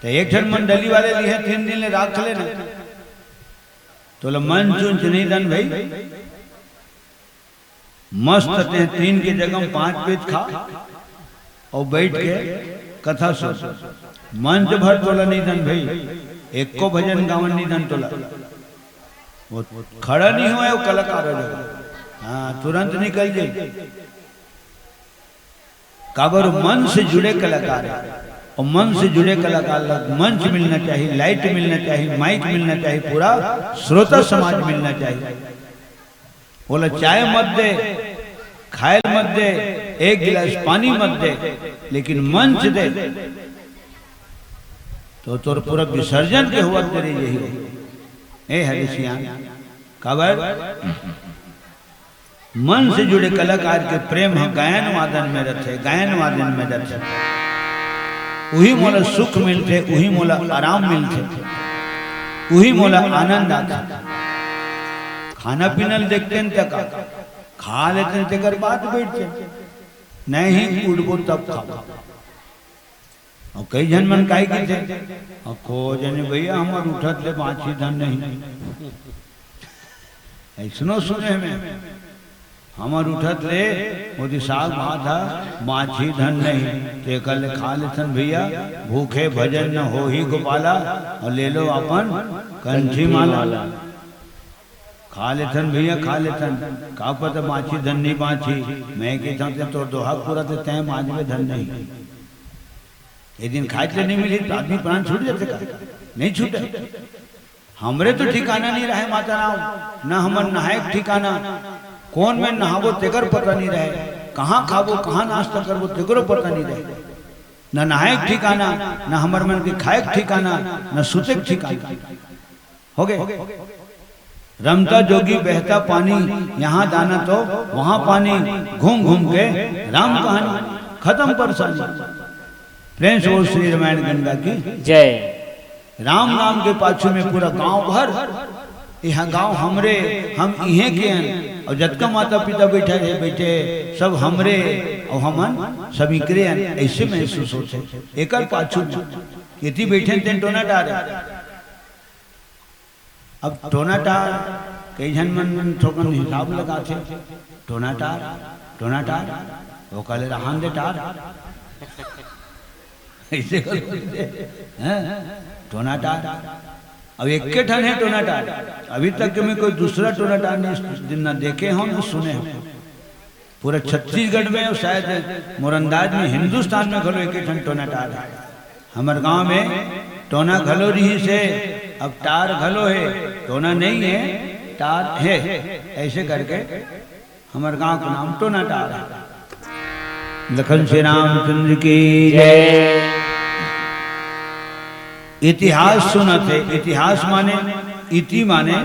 त एक झन मंडली वाले लिहे, तीन दिन ले राख लेना, तोला मंच उंच नइ दन भई। मस्त तें तीन के जगह म पांच पीस खा अउ बइठ के कथा सुन। मंच भर तोला नइ दन भई, एको भजन गावन नइ दन तोला। वो खड़ा नइ होय, वो कलाकार हो जाय। हाँ, तुरंत निकल जाय। काबर मन से जुड़े कलाकार हे, अउ मन से जुड़े कलाकार ला मंच मिलना चाहिए, लाइट मिलना चाहिए, माइक मिलना चाहिए, पूरा श्रोता समाज मिलना चाहिए। ओला चाय मत दे, खायल मत दे, एक गिलास पानी मत दे, लेकिन मंच दे, तो तोर पूरा विसर्जन के होवत करे यही हो। ए हरे सियान, काबर? मन से जुड़े कलाकार के प्रेम ह गायन वादन में रथे, गायन वादन में रथे। उही मोला सुख मिलथे, उही मोला आराम मिलथे, उही मोला आनंद आथे। खाना पीना ल देखतेन त का, खा लेतेन तेकर बाद बइठतेन, नहीं उठबो तब खाबो। अउ कई झन मन काय कहिथे, "अ, को जने भैया, हमर उठत ले बाँची धन नहीं।" अइसनो सुने में, "हमर उठत ले ओती साग भात ह बाँची धन नहीं, तेकर ले खा लेथन भैया, भूखे भजन न होही गोपाला, अउ ले लो अपन कंठी माला।" खा लेथन भैया, खा लेथन, का पता बाँची धन नहीं बाँची। मैं कहिथंव ते तोर दोहा पूरा ते तैं बाँचबे धन नहीं। एक दिन खाए के नहीं मिली त आदमी प्राण छूट जाथे का? नहीं छूटे। हमरे तो ठिकाना नहीं रहे माता राम, न हमर नहाए के ठिकाना, कोन में नहाबो तेकर पता नहीं रहे, कहाँ खाबो, कहाँ नाश्ता करबो तेकरो पता नहीं रहे, न नहाए के ठिकाना, न हमर मन के खाए के ठिकाना, न सुते के ठिकाना। हो गे। रमता जोगी बहता पानी, यहाँ दाना तो वहाँ पानी, घूम घूम के राम कहानी, खत्म परेशानी। प्रेम से बोल श्री रामायण गंगा की। जय। राम नाम के पाछू में पूरा गांव भर, यहाँ गांव हमरे, हम इहें के हन, और जतका माता पिता बैठे रहे, बैठे सब हमरे, और हमन सब इकरे हन, ऐसे महसूस होथे। एकर पाछू में एती बैठे तेन टोना टार हे। अब टोना टार, कई झन मन थोकन हिसाब लगाथे, टोना टार, टोना टार, वो कहले रहन दे टार। ऐसे कर बोलथे, हैं? टोना टार। अब एक के ठन हे टोना टार, अभी तक के मैं कोई दूसरा टोना टार नहीं, दिन ना देखे हो, ना सुने हो। पूरा छत्तीसगढ़ में और शायद मोर अंदाज में हिंदुस्तान में घलो एक ठन टोना टार हे। हमर गांव में टोना घलो रिहिस हे, अब टार घलो हे, टोना नहीं हे, टार हे। ऐसे करके हमर गांव के नाम टोना टार हे। लखन श्री रामचंद्र की जय। इतिहास सुनत हे, इतिहास माने, इति माने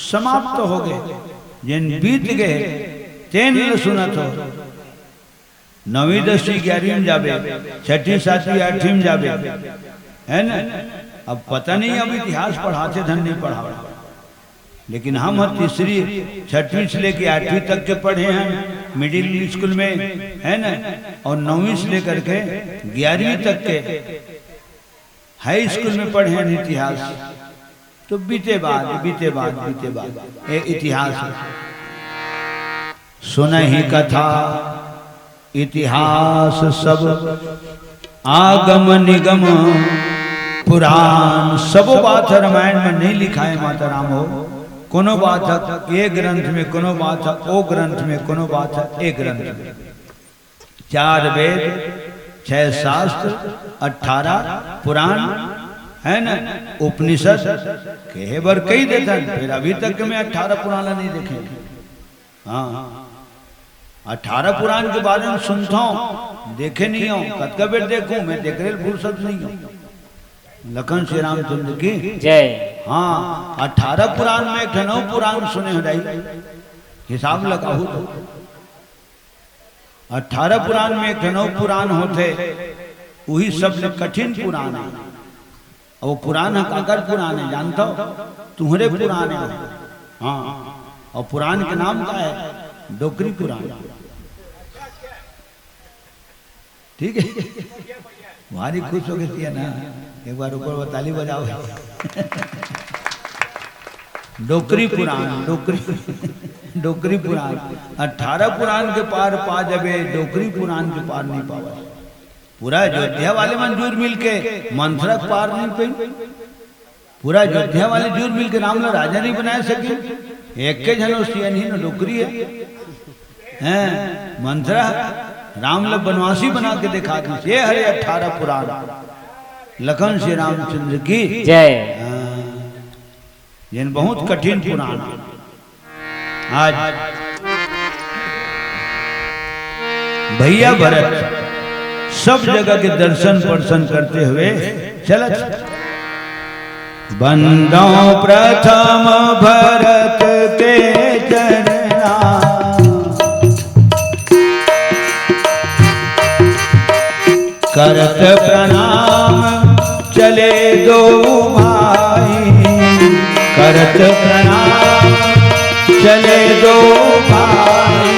समाप्त हो गए, जेन बीत गए, तेन ल सुनत हो। नवीं दसवीं ग्यारहवीं में जाबे, छठी सातवीं आठवीं में जाबे, है ना? अब पता नहीं अब इतिहास पढ़ाथे धन नहीं पढ़ावे, लेकिन हम ह तीसरी, छठवीं से लेके आठवीं तक के पढ़े हैं मिडिल स्कूल में, है ना? और नवीं से लेकर के ग्यारहवीं तक के हाई स्कूल में पढ़े हैं इतिहास, तो बीते बाद, बीते बाद, बीते बाद, ये इतिहास है। सुनहि कथा इतिहास सब, आगम निगम पुराण, सबो बात ह रामायण में नहीं लिखाय हे माता राम हो। कोनो बात ह ए ग्रंथ में, कोनो बात ह ओ ग्रंथ में, कोनो बात ह ए ग्रंथ में। चार वेद, छह शास्त्र, अठारह पुराण, है ना, उपनिषद, कहे बर कही देथन, फिर अभी तक मैं अठारह पुराण ला नहीं देखे। हाँ, अठारह पुराण के बारे में सुनता हूँ, देखे नहीं हूँ, कतका बेर देखूँ मैं, देख रहे फुर्सत नहीं हूँ। लखन श्री रामचंद्र की जय। हाँ, अठारह पुराण में एक ठन अउ पुराण सुने हो दाई, हिसाब लगाहू तो। अठारह पुराण में एक ठन अउ पुराण होथे, उही सबले कठिन पुराण हे। अब वो पुराण ह काकर पुराण हे जानथव? तुम्हरे पुराण हे। हाँ, और पुराण के नाम का हे? डोकरी पुराण। ठीक है, भारी खुश हो गए ना, एक बार ऊपर ताली बजाओ। डोकरी पुराण, डोकरी, डोकरी पुराण, अठारह पुराण के पार पा जाबे, डोकरी पुराण के पार नहीं पावे। पूरा अयोध्या वाले मन जुर मिल के मंथरा के पार नहीं पाइन। पूरा अयोध्या वाले जुर मिल के राम ला राजा नहीं बना सके। एक के झन सियन ही न डोकरी हे। हैं, मंथरा राम ला बनवासी बना के दिखा दी। ये हरे अठारह पुराण। लखन श्री रामचंद्र की जय। हाँ। जेन बहुत कठिन पुराण हे। आज भैया भरत सब जगह के दर्शन पर्शन करते हुए चलत। बंदौं प्रथम भरत के चरना, करत प्रणाम चले दो भाई, करत प्रणाम चले दो भाई,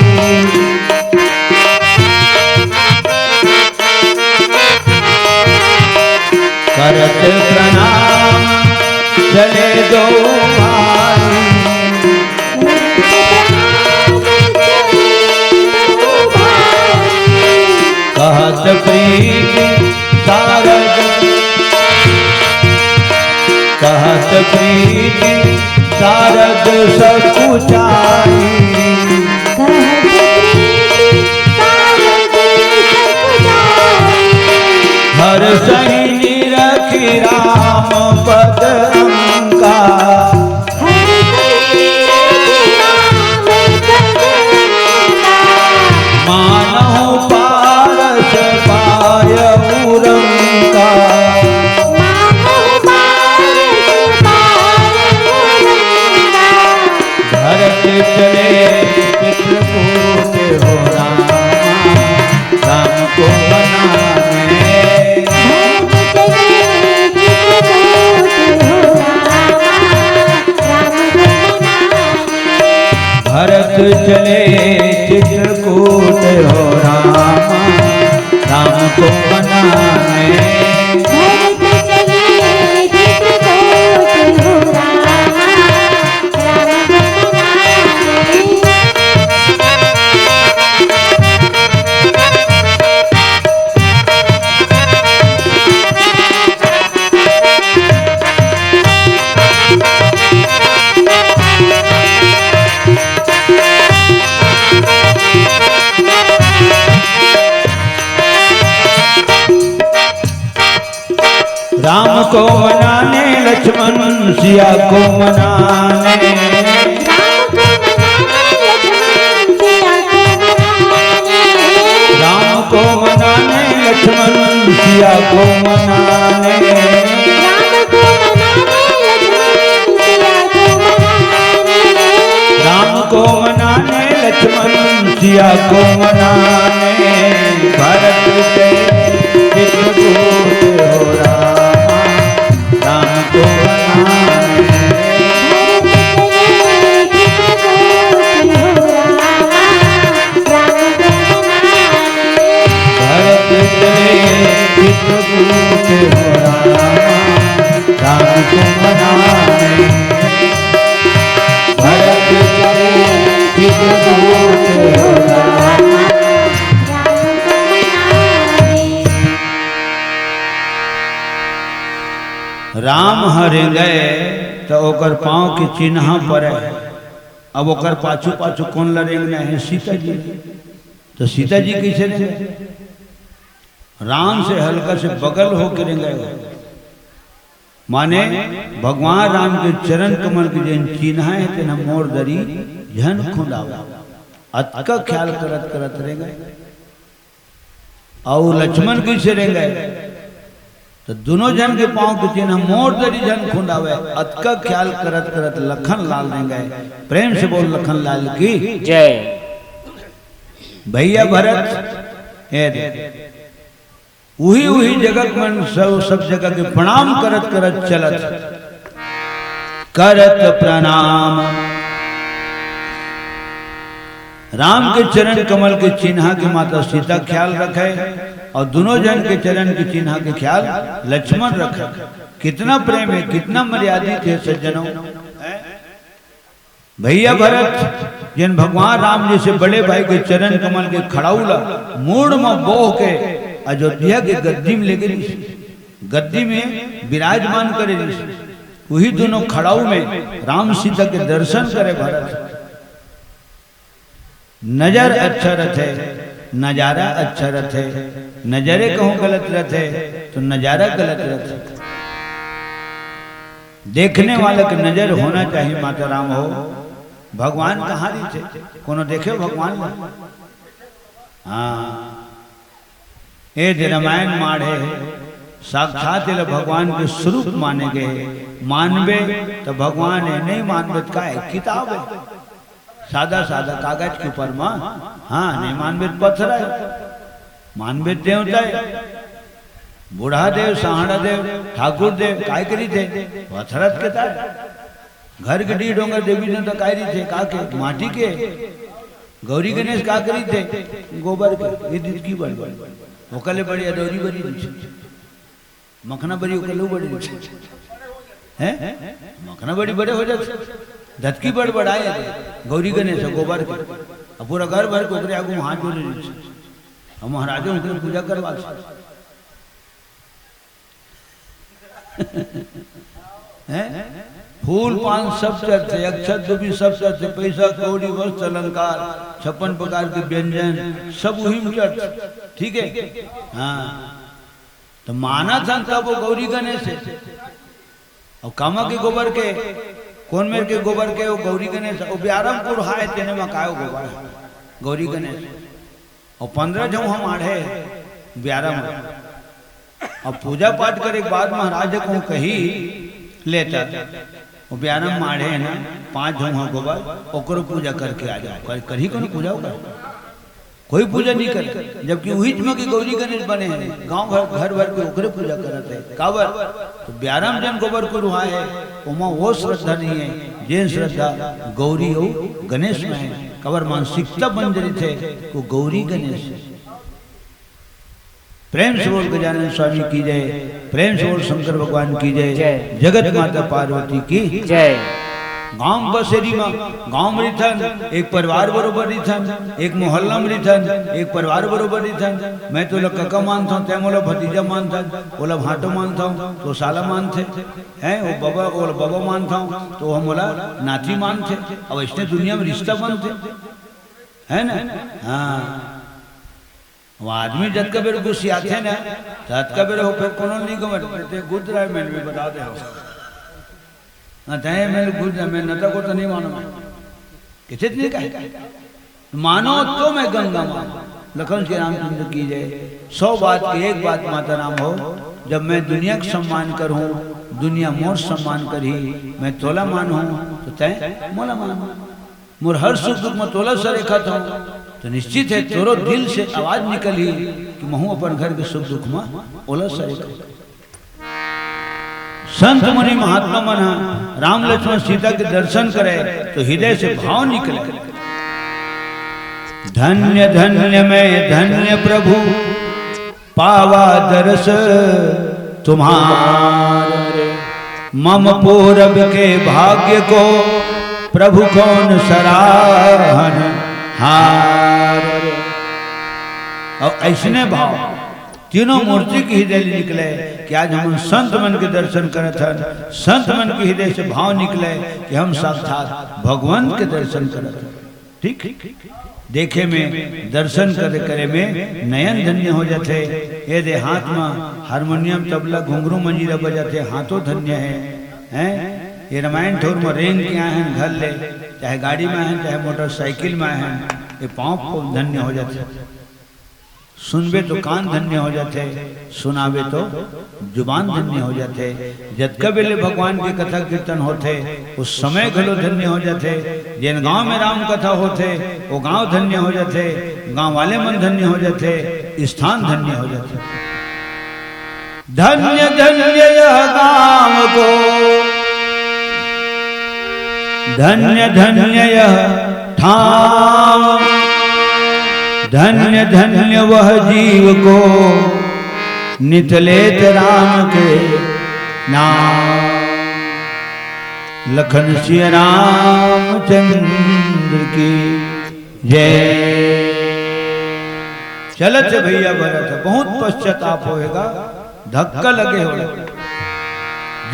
करत प्रणाम चले दो भाई। कहत प्रीति सारद, कहत प्रीति सारद सकुचाई। कहत प्रीति सारद सकुचाई। हरसहि निरखि राम पद अंका। मानहु पारस पाय उरंका। को मनाने। भरत चले चित्रकूट हो रामा, राम को मनाने। राम को मनाने लक्ष्मण सिया को मनाने। राम को मनाने लक्ष्मण सिया को मनाने। राम को मनाने लक्ष्मण सिया को मनाने। भरत के चित्रकूट हो रामा, राम को मनाने। भरत चले चित्रकूट हो रामा, राम को मनाने। भरत चले चित्रकूट हो रामा। राम ह रेंगय त ओकर पांव के चिन्हा परय। अब ओकर पाछू पाछू कोन ल रेंगना हे? सीता जी। तो सीता जी कइसे रेंगे? राम से हल्का से बगल होके रेंगे। माने भगवान राम के चरण कमल के जेन चिन्हा हे, तेन ह मोर दरी झन खुंदावय। अतका ख्याल करत करत रेंगे। अउ लक्ष्मण कइसे रेंगे? तो दुनों झन के पांव के चिन्हा मोर दरी झन खुंदावय। अतका ख्याल करत करत लखन लाल रेंगे। प्रेम से बोल लखन लाल की जय। भैया भरत, ए दे, उही उही जगह के मन सब, सब जगह के प्रणाम करत करत चलत, करत प्रणाम। राम के चरण कमल के चिन्हा के माता सीता ख्याल रखे अउ दुनों झन के चरण के चिन्हा के ख्याल लक्ष्मण रखे। कितना प्रेम हे, कितना मर्यादित हे सज्जनों। भैया भरत, जेन भगवान राम जी से बड़े भाई के चरण कमल के खड़ाऊ ला मूड़ म बोह के अयोध्या के गद्दी म लेगे रिहिस, गद्दी म विराजमान करे रिहिस, उही दुनों खड़ाऊ म राम सीता के दर्शन करे भरत। नजर अच्छा रथे, नजारा अच्छा रथे, नजरे कहूँ गलत रथे, तो नजारा गलत रथे। देखने वाले के नजर होना चाहिए, माता राम हो। भगवान कहाँ रहिथे? कोनो देखे भगवान ला? हाँ, ए दे रामायण माढ़े हे, साक्षात एला भगवान के स्वरूप माने गे हे। मानबे त भगवान हे, नहीं मानबे त का हे? किताब हे, सादा सादा कागज के ऊपर म। हाँ, नहीं मानबे त पत्थर हे, मानबे त देवता हे। बूढ़ा देव, सहाड़ा देव, ठाकुर देव, काय करिथे? पत्थरत के ताय। घर के डीह डोंगर देवी देवता काय रहिथे? का के? माटी के। गौरी गणेश का करिथे? गोबर के। ये दितकी बड़ बड़। ओकर ले बड़े अदौरी बड़ी रहिथे। मखना बड़ी ओकर ले बड़ी रहिथे। हैं? मखना बड़ी बड़े हो जाथे। दतकी बड़ बड़ आय। गौरी गणेश गोबर के। अब पूरा घर भर के ओकरे आगू म हाथ जोड़े रहिथे। अब महाराज ओकरे पूजा करवाथे। हैं? फूल पान सब चढ़थे, अक्षत दुबी सब चढ़थे, पैसा कौड़ी वस्त्र अलंकार, छप्पन प्रकार के व्यंजन, सब उही म चढ़थे। ठीक हे? हाँ। त मानत हन तब वो गौरी गणेश हे। अउ कामा के गोबर के, कोन मेर के गोबर के, वो गौरी गणेश, वो ब्यारा म कुरहा हे, तेने म काय वो गोबर हे, गौरी गणेश। अउ पंद्रह झउहा माढ़े ब्यारा म। अब पूजा पाठ करे के बाद महाराज कहूँ कही लेता, वो ब्यारा म माढ़े हे ना, पाँच झउहा गोबर, ओकरो पूजा करके आ जाओ। कर, करही कोनो पूजा ओकर? कोई पूजा नहीं करे, जबकि उहीच म के गौरी गणेश बने हे, गाँव घर, घर भर के ओकरे पूजा करत हे। काबर? तो ब्यारा म जेन गोबर कुरहा हे, ओमा वो श्रद्धा नहीं हे, जेन श्रद्धा गौरी अउ गणेश म हे। काबर? मानसिकता बन जरिथे, वो गौरी गणेश हे। प्रेम से बोल गजानन स्वामी की जय, प्रेम से बोल शंकर भगवान की जय, जय। जगत माता पार्वती की जय। गांव बसेरी मा, गांव में रिथन, एक परिवार बरोबर रिथन, एक मोहल्ला में रिथन, एक परिवार बरोबर रिथन। मैं तो ओला कका मानथंव, तैं मोला भतीजा मानथस, ओला भांटो मानथंव, तो साला मानथे, हैं, वो बबा, वो बबा मानथंव, तो हम ओला नाती मानथे। अब अइसने दुनिया में रिश्ता बनथे, है ना? हाँ। वो आदमी जतका बेर गुस्सियाथे ना, ततका बेर हो फेर कोनो नहीं गमत, ते गुद रहा है, मैंने भी बता दे हो। हाँ, तय मैं गुद रहा, मैं नता को तो नहीं मानूंगा। किसे नहीं कहे? मानो तो मैं गंगा मानूं। लखन श्री रामचंद्र की जय। सौ बात की एक बात माता राम हो, जब मैं दुनिया का सम्मान करूं, दुनिया मोर सम्मान करही, मैं तोला मानूं, तो तय मोला मान। मोर हर सुख दुख में तोला सरेखा था, तो निश्चित है तोरो दिल से आवाज निकलही कि महूं अपन घर के सुख दुख में ओला सरेखा। संत मुनि महात्मा मन ह राम लक्ष्मण सीता के दर्शन करे तो हृदय से भाव निकले। धन्य धन्य मैं धन्य प्रभु, पावा दरस तुम्हार। मम पूरब के भाग्य को, प्रभु कौन सराहन हार। अउ अइसने भाव तीनों मूर्ति के हृदय ले निकले कि आज हमन संत मन के दर्शन करत हन, संत मन के हृदय से भाव निकले कि हम साक्षात भगवंत के दर्शन करत हन। ठीक, देखे में, दर्शन करे करे में नयन धन्य हो जाथे। ये दे हाथ में हारमोनियम, तबला, घुंघरू, मंजीरा बजाथे, हाथों धन्य है, हैं? ये रामायण ठौर में रेंग के आए हैं घर ले, चाहे गाड़ी में आए हैं, चाहे मोटरसाइकिल में आए हैं, ये पाँव धन्य हो जाथे। सुनबे तो कान धन्य हो जाथे, सुनाबे तो जुबान धन्य हो जाथे। जतका बेले भगवान के कथा कीर्तन होथे, उस समय घलो धन्य हो जाथे। जेन गांव में राम कथा होथे, वो गांव धन्य हो जाथे, गांव वाले मन धन्य हो जाथे, स्थान धन्य हो जाथे। धन्य धन्य यह गांव को, धन्य धन्य यह ठाम, धन्य धन्य वह जीव को नित लेत राम के नाम। लखन सिया रामचंद्र की जय। चलत हे भैया, भरत हे, बहुत पश्चाताप होएगा, धक्का लगे हो।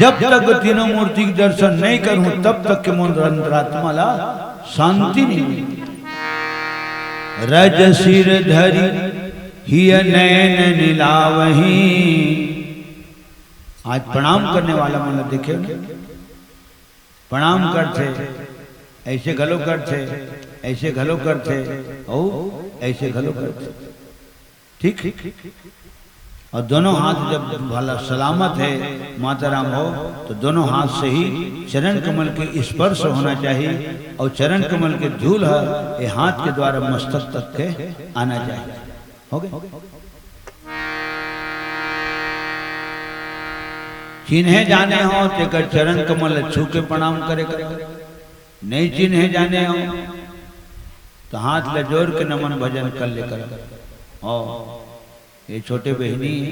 जब तक तीनों मूर्ति के दर्शन नहीं करूं, तब तक के मोर अंतरात्मा ला शांति नहीं मिलती। रज सिर धरि हिय नैन निलावही। आज प्रणाम करने वाला मन देखे, प्रणाम करथे, ऐसे घलो करथे, ऐसे घलो करथे, अउ ऐसे घलो करथे। ठीक? और दोनों हाथ जब भला सलामत है, माता राम हो, तो दोनों हाथ से ही चरण कमल के स्पर्श होना चाहिए और चरण कमल के धूल ह ये हाथ के द्वारा मस्तक तक के आना चाहिए। हो गए? चिन्हे जाने हो तेकर चरण कमल छू के प्रणाम करे कर, नहीं चिन्हे जाने हो तो हाथ ल जोर के नमन भजन कर ले कर। हो, ये छोटे बहिनी हे,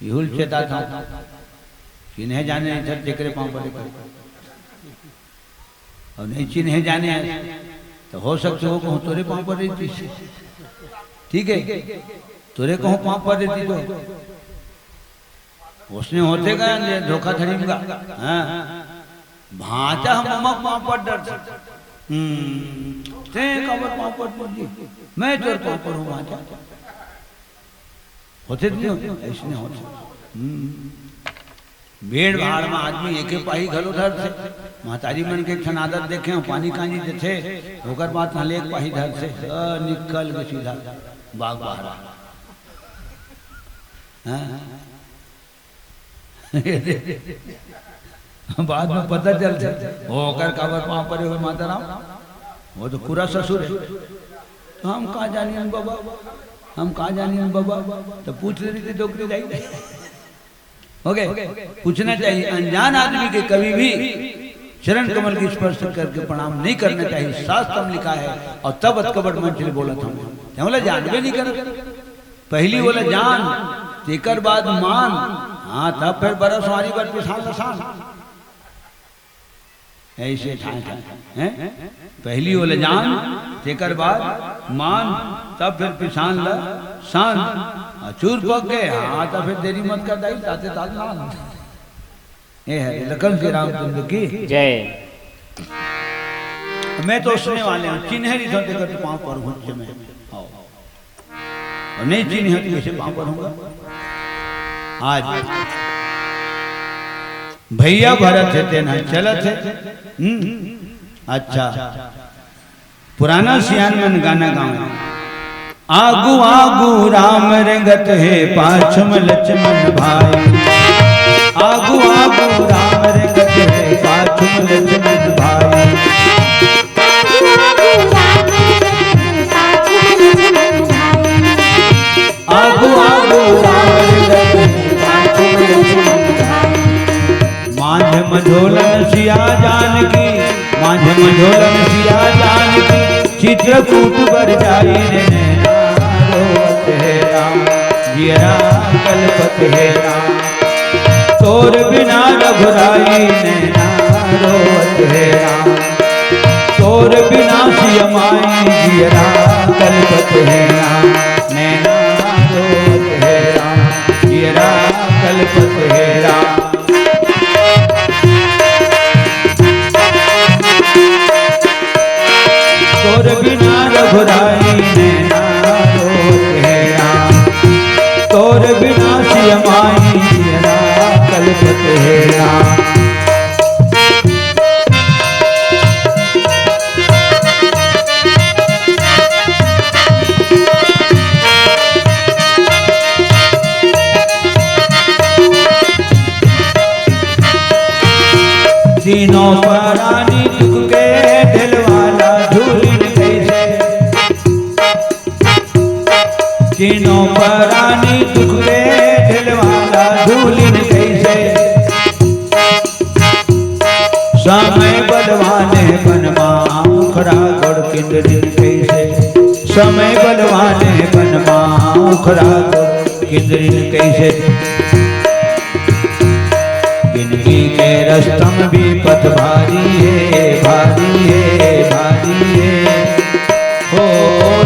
इहू ल चेता था, चिन्हे जाने नहीं था तेकरे पाँव परे कर। अउ नहीं चिन्हे जाने हे, तो हो सकथे वो कहूँ तोरे पाँव पर रहितिस। ठीक हे, तोरे कहूँ पाँव पर रहितिस तो। ओसने होथे का, ये धोखाधड़ी में का। हाँ। भांचा ह ममा पाँव पर डरथे। हम्म, तें काबर पाँव पर डरथस? मैं तोर पाँव पर हूँ भांचा। होथे नहीं होथे? अइसने होथे। हम्म। भीड़ भाड़ में आदमी एके पाही घलो धरथे। महतारी मन के एक ठन आदत देखे हो, पानी कांजी देथे, ओकर बाद तहाँ ले एक पाही धरथे, अ, निकल के सीधा बाग बहरा। हाँ? बाद में पता चलथे, ओ, ओकर काबर पाँव परे हुए माता राम, वो तो पूरा ससुर हे। तो हम का जानियन बाबा, हम का जानियन बाबा, तो पूछ ले रहितिस डोकरी दाई। हो गए? पूछना चाहिए। अनजान आदमी के कभी भी चरण कमल के स्पर्श करके प्रणाम नहीं करना चाहिए। शास्त्र में लिखा है, और तब अतका बड़ मंच ले बोलत हूँ, ते मोला जानबे नहीं करत। पहली ओला जान, तेकर बाद मान। हाँ, तब फिर बरस वारी बर पिसान ल सान। ऐसे ठाए ठाए, हैं? पहली ओला जान, तेकर बाद मान, तब फिर पिसान ल सान। हाँ, चूर पक गए, हाँ, तब फिर देरी मत कर दाई, ताते तात नान। ये है लखन श्री रामचंद्र की। जय। मैं तो उसने वाले हूँ, चिन्ह नहीं था, देखो तो पाँव पर हूँ मैं। आओ। और नहीं चिन्ह है तो कैसे पाँव पर हूँगा? आज भैया भरत हे, तेन ह चलत हे। हम्म, अच्छा। पुराना सियान मन गाना गावे। आगू आगू राम रेंगत हे, पाछू म लक्ष्मण भाई। आगू आगू राम रेंगत हे, पाछू म लक्ष्मण भाई। आगू आगू राम रेंगत हे, पाछू म लक्ष्मण भाई। मांझ मझोलन सिया जानकी, मांझ मझोलन सिया जानकी, चित्रकूट बर जाई रे नैना रोवत हे राम, जियरा कलपत हे राम। तोर बिना रघुराई नैना रोवत हे राम, तोर बिना सिया माई, जियरा कलपत हे राम, नैना रोवत हे राम, जियरा कलपत हे राम। तोर बिना रघुराई नैना रोवत हे राम, तोर बिना सिया माई जियरा कलपत हे राम। तीनों परानी दुख के ढलवाला झूलिन कइसे, तीनों परानी दुख के ढलवाला झूलिन कइसे। समय बलवाने बन मा उखरा गोड़ किंदरिन कइसे, समय बलवाने बन मा उखरा गोड़ किंदरिन कइसे। जिनगी के रस्तम विपत भारी हे, भारी हे, भारी हे। हो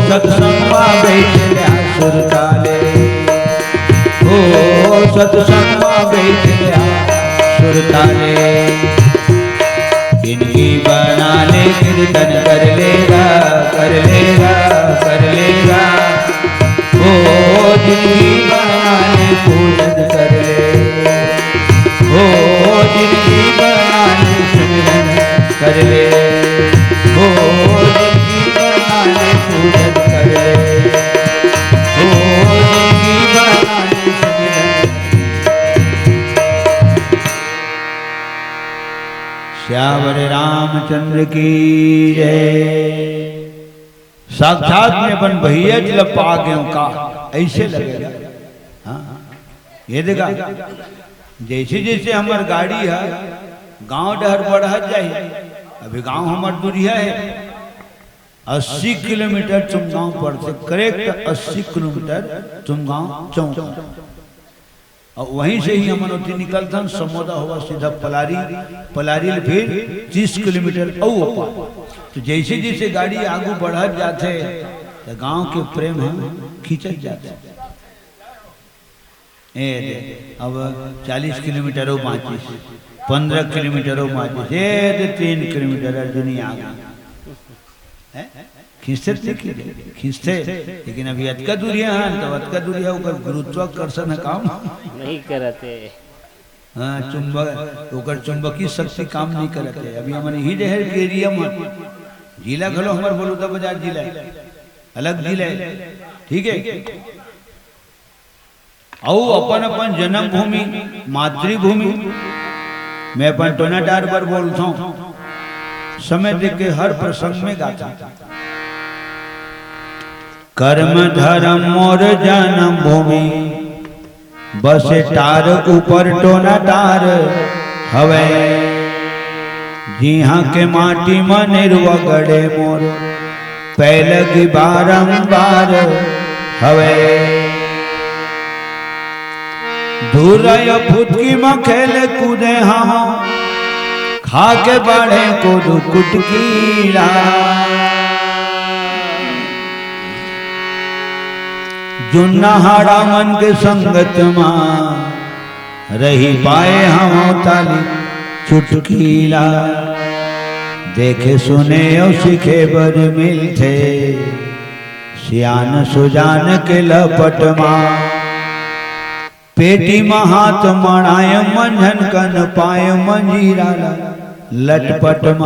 सत्संग मा बइठे ल्या सुरताल ले, हो सत्संग मा बइठे ल्या सुरताल ले। जिनगी बना ले कीर्तन कर ले गा, कर ले गा, कर ले गा। ओ जिनगी बना ले पूजन कर ले, ओ जिनगी बना ले सिमरन कर ले, ओ जिनगी बना ले पूजन कर ले, ओ जिनगी बना ले सिमरन। सियावर रामचंद्र की जय। साक्षात में अपन भैया जी ला पा गेंव का, ऐसे लगेगा। हाँ, ये देखा, जैसे जैसे हमर गाड़ी हे, गांव डहर बढ़त जाही। अभी गांव हमर दूरिहा हे, अस्सी किलोमीटर चुमगांव पड़थे, करेक्ट अस्सी किलोमीटर चुमगांव चौक। अउ वहीं से ही हमन ओती निकलथन, समोदा होवत सीधा पलारी, पलारी ले फिर तीस किलोमीटर अउ ओपार। तो जैसे जैसे गाड़ी आगू बढ़त जाथे, त गांव के प्रेम ह खींचत जाथे। ए दे, अब चालीस किलोमीटर अउ बांचिस, पन्द्रह किलोमीटर अउ बांचिस, ए दे, तीन किलोमीटर अर्जुनी आगे। हैं? खींचथे त नहीं खींचे? खींचथे, लेकिन अभी अतका दूरिहा हे, त अतका दूरिहा ओकर गुरुत्वाकर्षण ह काम नहीं करत हे। हाँ, चुंबक, ओकर चुंबकीय शक्ति काम नहीं करत हे। अभी हमन इही डहर के एरिया म, जिला घलो हमर बलौदाबाजार जिला हे, अलग जिला हे, ठीक हे। अउ अपन अपन जन्मभूमि, मातृभूमि, मैं अपन टोनाटार बर बोलथंव, समय देख के हर प्रसंग में गाथंव। कर्म धरम मोर जन्मभूमि, बसे टार ऊपर टोनाटार हवय। जिहां के माटी म निरवा गड़े मोर पैलगी बारंबार हवय। धुरय फुटकी म खेले कूदे हवं, खा के बाढ़े कोदू कुटकी ला। जुन्ना हाड़ा मन के संगत म रहि पाए हवं ताली चुटकी ला। देखे सुने अउ सीखे बर मिलथे सियान सुजान के लपट म। पेटी म हाथ मड़ाय मंझन कन पाय मंजीरा ला लटपट म।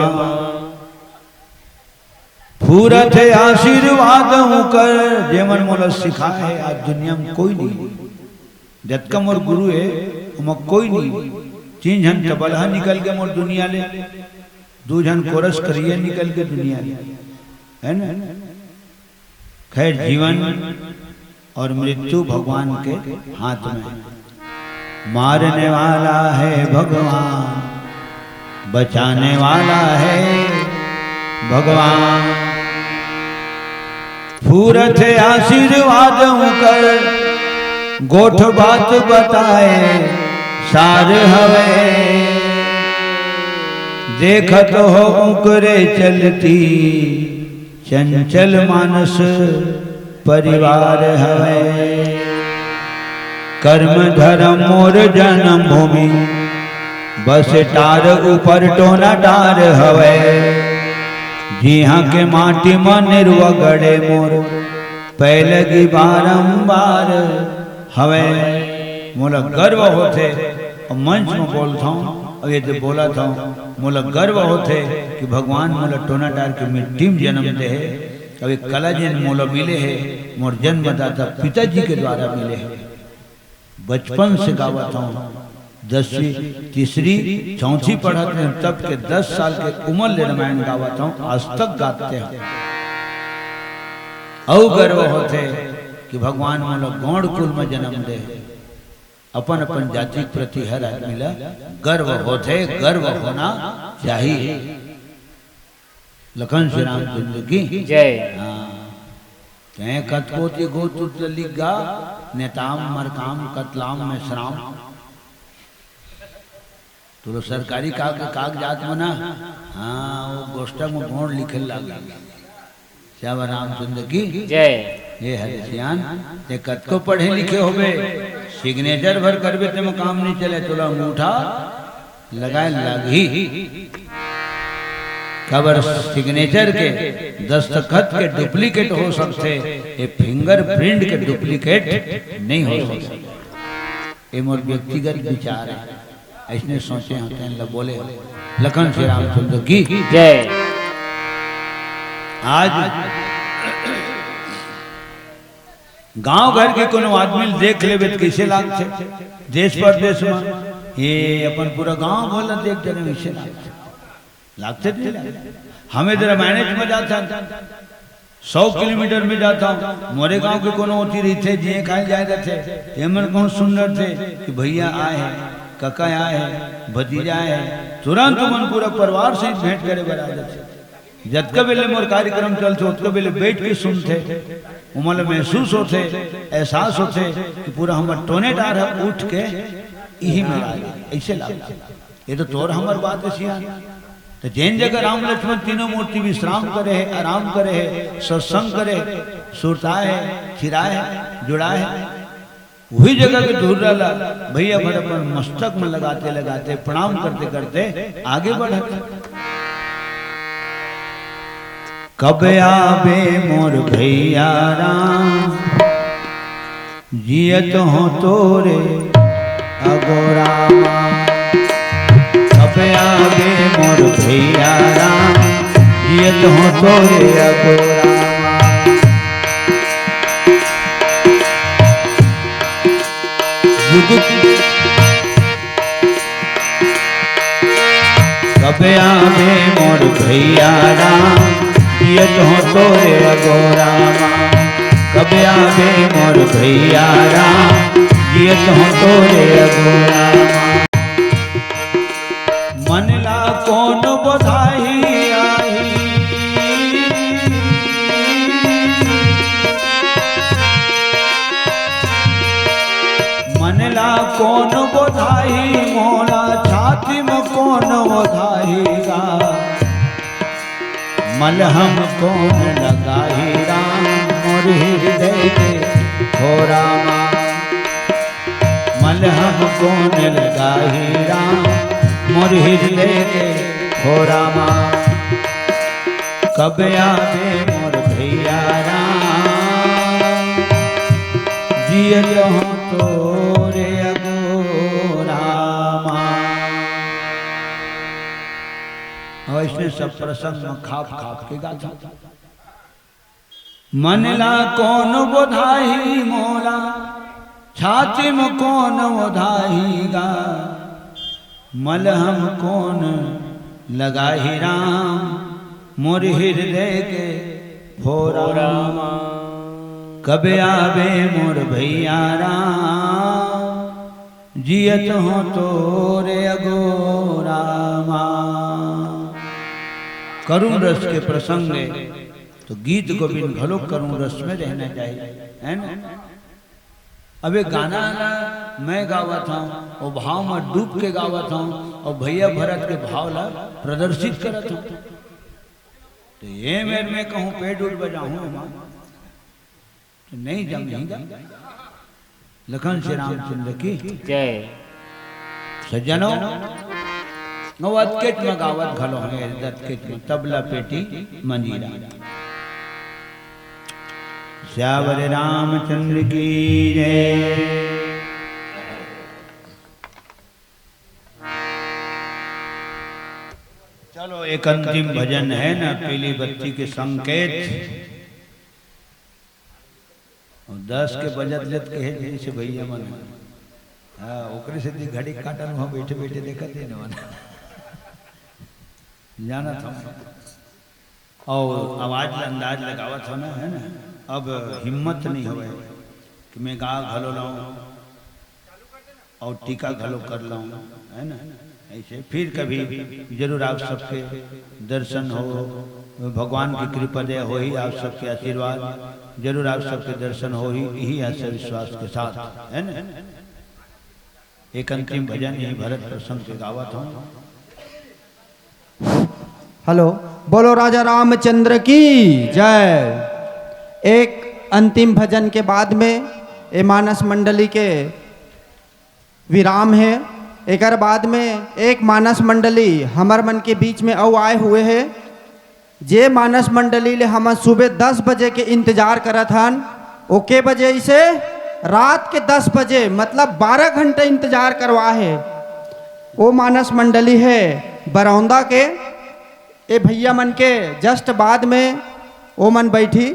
फूरत हे आशीर्वाद ऊकर, जेमन मोला सिखाए हे, आज दुनिया म कोई नहीं। जतका मोर गुरु हे, ओमा कोई नहीं। तीन झन तबलहा निकल गे मोर दुनिया ले, दू झन कोरस करिया निकल गे दुनिया ले, है ना? खैर, जीवन और मृत्यु भगवान के हाथ में। मारने वाला है भगवान, बचाने वाला है भगवान। फूरत हे आशीर्वाद ऊकर, गोठ बात बताए सार हवे। देखत हो ऊकरे चलती चंचल मानस परिवार हवे। कर्म धर्म मोर जन्म भूमि, बस टार ऊपर टोना टार हवे। जिहाँ के माटी म निरवा गड़े मोर पैलगी बारंबार हवे। मोला गर्व होथे, अउ मंच म बोलथौं, अउ ये दे बोलत हौं, मोला गर्व होथे कि भगवान मोला टोना टार के मिट्टी म जन्म दे हे। अउ ये कला जेन मोला मिले हे, मोर जन्मदाता पिताजी के द्वारा मिले हे। बचपन से गावत हौं, दसवीं, तीसरी, चौथी पढ़त रहें, तब के दस साल के उमर ले रामायण गावत हौं, आज तक गाते हौं। अउ गर्व होथे कि भगवान मोला गौंड़ कुल म जन्म दे। अपन अपन जाति के प्रति हर आदमी ला गर्व होथे, गर्व होना चाहिए। लखन श्री रामचंद्र की जय। हाँ। तैं कतको ती गोत उत लिख गा, नेताम मरकाम कतलाम में श्राम। तो लो सरकारी काग-, कागजात में ना, हाँ, वो गोष्ठक में गौंड़ लिखे लागे। श्याम रामचंद्र की जय। हे हरे सियान, ते कतको पढ़े लिखे होबे, signature भर करबे, तेमा काम नहीं चले, तोला अंगूठा लगाए लागही। काबर signature के, दस्तखत के duplicate हो सकथे, ये fingerprint के duplicate नहीं हो सकथे। ये मोर व्यक्तिगत विचार है। अइसने सोचे हौं, तेन ल बोले हौं। लखन श्री रामचंद्र की जय। आज गांव घर के कोनो आदमी ल देख लेबे त कइसे लागथे? देश परदेश म ये अपन पूरा गांव भर ल देख डरे, अइसे लागथे। लागथे त नहीं लागथे? हमें तो रामायण म जाथन, सौ किलोमीटर में जाथौं, मोरे गांव के कोनो ओती रहिथे, जिए खाए जाए रहिथे, ये मन कहूँ सुन रहिथे कि भैया आए हे, कका आए हे, भतीजा आए हे, तुरंत मन पूरा परिवार सहित भेंट करे बर आ जाथे। जतका बेले मोर कार्यक्रम चलथे, ओतका बेले बैठ के सुनथे, ओमन ल महसूस होथे, एहसास होथे कि पूरा हमर टोने डार ह उठ के इही मेर आ गे, अइसे लागथे। ये तो तोर हमर बात हे सियान। तो जेन जगह राम लक्ष्मण तीनों मूर्ति विश्राम करे हे, आराम करे हे, सत्संग करे हे, सुरताए हे, थिराए हे, जुड़ाए हे, वही जगह के धुर्रा ला भैया भर अपन मस्तक में लगाते लगाते, प्रणाम करते करते आगे बढ़त। कब आबे मोर भैया राम, जियत हों तोरे अगोरा म। कब आबे मोर भैया राम, जियत हों तोरे अगोरा म। जुग कब आबे मोर भैया राम, जियत हों तोरे अगोरा म। कब आबे मोर भैया राम, जियत हों तोरे अगोरा म। मन ला कोन बधाई आही, मन ला कोन बोधाही मोला, छाती म कोन ओधाही गा। मलहम कोन लगाही राम, मोर हृदय के हो रामा। मलहम कोन लगाही राम, मोर हृदय के हो रामा। कब आबे मोर भैया राम, जियत हों तोरे अगोरा मा। अउ अइसने सब प्रसंग म खाप खाप के गाथन। मन ला कोन बोधाही मोला, छाती म कोन ओधाही गा। मलहम कोन लगाही राम, मोर हृदय के फोरा मा। कब आबे मोर भैया राम, जियत हों तोरे अगोरा मा। करुण रस के प्रसंग हे, तो गीत गोविंद घलो करुण रस में रहना चाहिए, है ना? अब ये गाना ला मैं गावत हूँ, वो भाव में डूब के गावत हूँ, अउ भैया भरत के भाव ला प्रदर्शित करत हूँ। तो ये मेर में कहूँ पेट उठ बजाऊँ, तो नहीं जम, नहीं जम। लखन श्री रामचंद्र की जय। सज्जनों, अउ अतकेच म गावत घलो हे, अतकेच म तबला पेटी मंजीरा। सियावर रामचंद्र की जय। चलो, एक अंतिम भजन है ना, पीली बत्ती के संकेत। अउ दस के बजत लेत कहे जइसे भैया मन, हाँ, ओकरे से दी घड़ी काटन, वहाँ बैठे बैठे देखत हे न मन। जानत हूँ। अउ आवाज ला अंदाज लगावत हो ना, है ना? अब हिम्मत नहीं होवे कि मैं गा घलो लाऊं अउ टीका घलो कर लाऊं, है ना? ऐसे फिर कभी जरूर आप सबके दर्शन हो, भगवान की कृपा दया होही, आप सबके आशीर्वाद, जरूर आप सबके दर्शन होही, यही आशा विश्वास के साथ, है ना? एक अंतिम भजन यही भरत प्रसंग के गावत हूँ। हेलो, बोलो राजा रामचंद्र की जय। एक अंतिम भजन के बाद में ए मानस मंडली के विराम हे। एकर बाद में एक मानस मंडली हमर मन के बीच में अउ आए हुए हे, जे मानस मंडली ले हमन सुबह दस बजे के इंतजार करत हन, ओके बजे इसे रात के दस बजे, मतलब बारह घंटा इंतजार करवा हे। ओ मानस मंडली हे बरौंदा के। ए भैया मन के just बाद में ओ मन बैठी।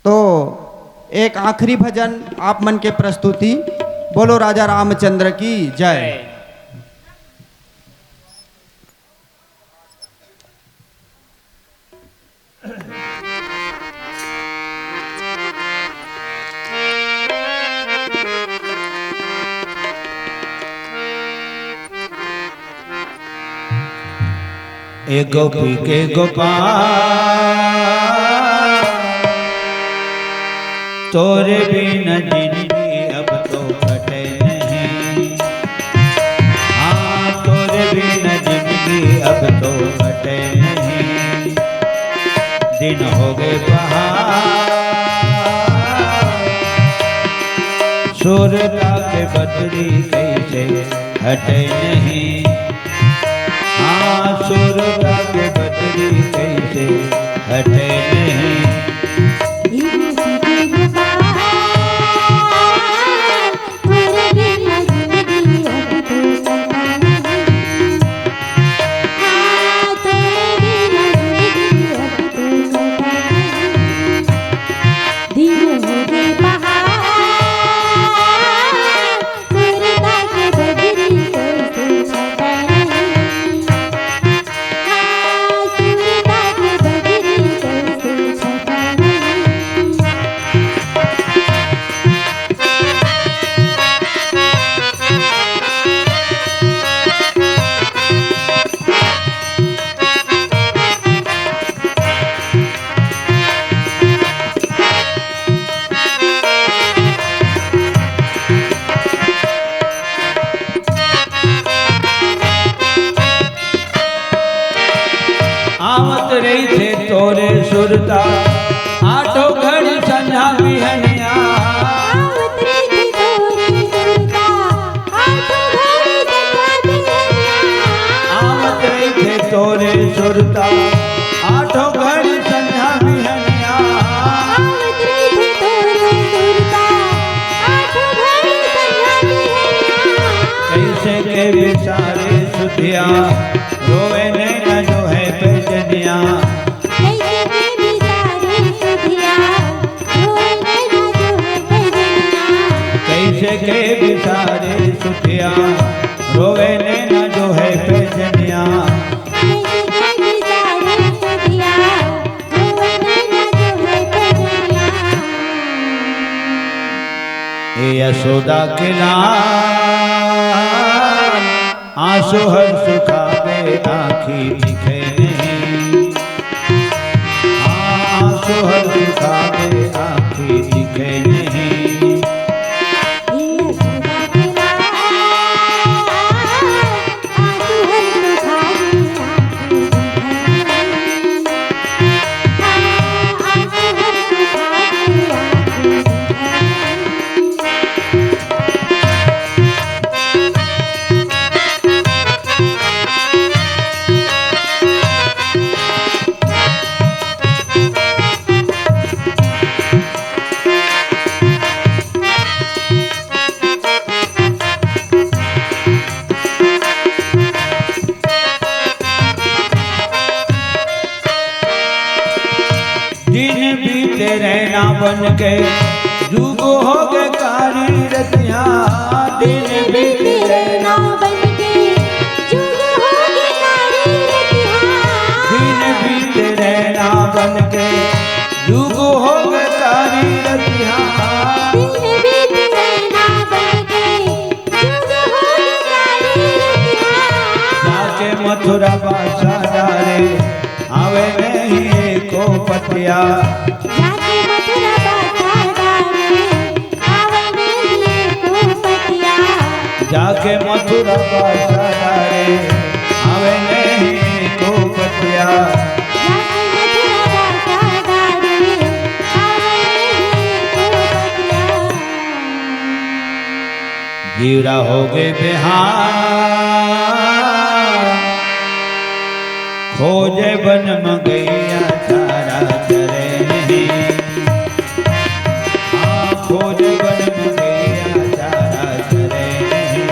तो एक आखिरी भजन आप मन के प्रस्तुति। बोलो राजा रामचंद्र की जय। ए गोपी के गोपाल, तोरे बिना जिंदगी अब तो कटे नहीं। हाँ, तोरे बिना जिंदगी अब तो कटे नहीं। दिन हो गए पहाड़, सुरता के बदरी कैसे हटे नहीं। हाँ, सुरता के बदरी कैसे हटे नहीं। रोवे नैना जो है पैजनिया। कैसे के बिसारे सुधिया, रोवे नैना जो है पैजनिया। कैसे के बिसारे सुधिया, रोवे नैना जो है पैजनिया। कैसे के बिसारे सुधिया, रोवे नैना जो है पैजनिया। ए यशोदा के लाल, आंसू हर सुखावे आँखी दिखे नहीं। आंसू हर सुखावे आँखी दिखे नहीं। दिन बीते रैना बन के, जुग हो गे कारी रतिया। दिन बीते रैना बन के, जुग हो गे कारी रतिया। दिन बीते रैना बन के, जुग हो गे कारी रतिया। दिन बीते रैना बन के, जुग हो गे कारी रतिया। जाके मथुरा बासा डारे, आवे नहीं एको पतिया। जाके मथुरा बासा डारे, आवे नहीं एको पतिया। जाके मथुरा बासा डारे, आवे नहीं एको पतिया। जाके मथुरा बासा डारे, आवे नहीं एको पतिया। जीवरा हो गे बेहाल, खोजे बन म गइया चारा चरे नहीं। हाँ, खोजे बन म गइया चारा चरे नहीं।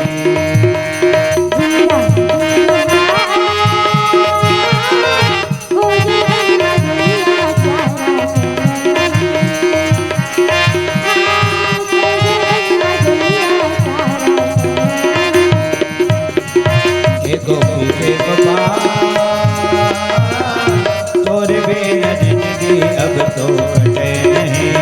ए गोपी के गोपाल, तोरे बिना जिंदगी अब तो कटे नहीं।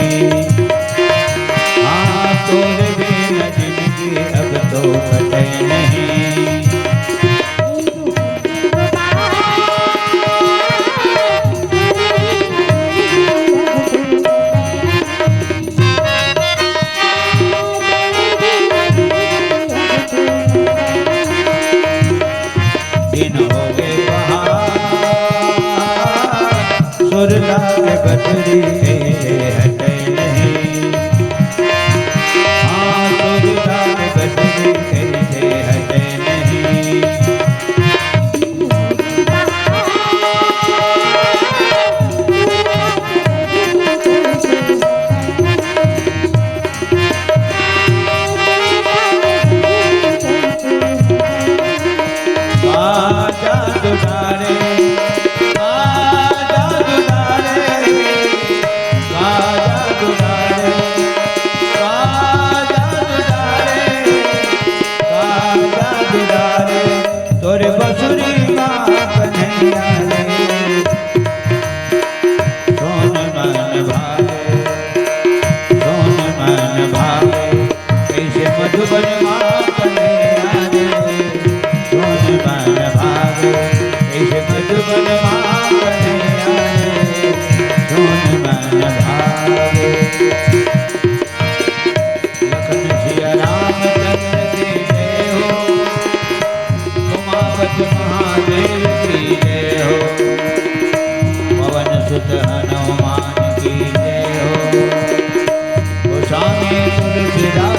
हाँ, तोरे बिना जिंदगी अब तो कटे नहीं। दिन हो गे पहाड़, सुर लागे बदरी कइसे हटे नहीं। हाँ, सुर लागे बदरी कइसे हटे नहीं। आजा दुलारे, आजा दुलारे, आजा दुलारे, आजा दुलारे, आजा दुलारे, तोरे बंसुरी मा कन्हैया रे। सोन मन भावे, सोन मन भावे, कइसे मधुबन मा कन्हैया रे। सोन मन भावे, कइसे मधुबन मा कन्हैया रे। सोन मन भावे। लखन सिया रामचंद्र की जय हो, उमापति महादेव की जय हो, पवन सुत हनुमान की जय हो, गोस्वामी तुलसीदास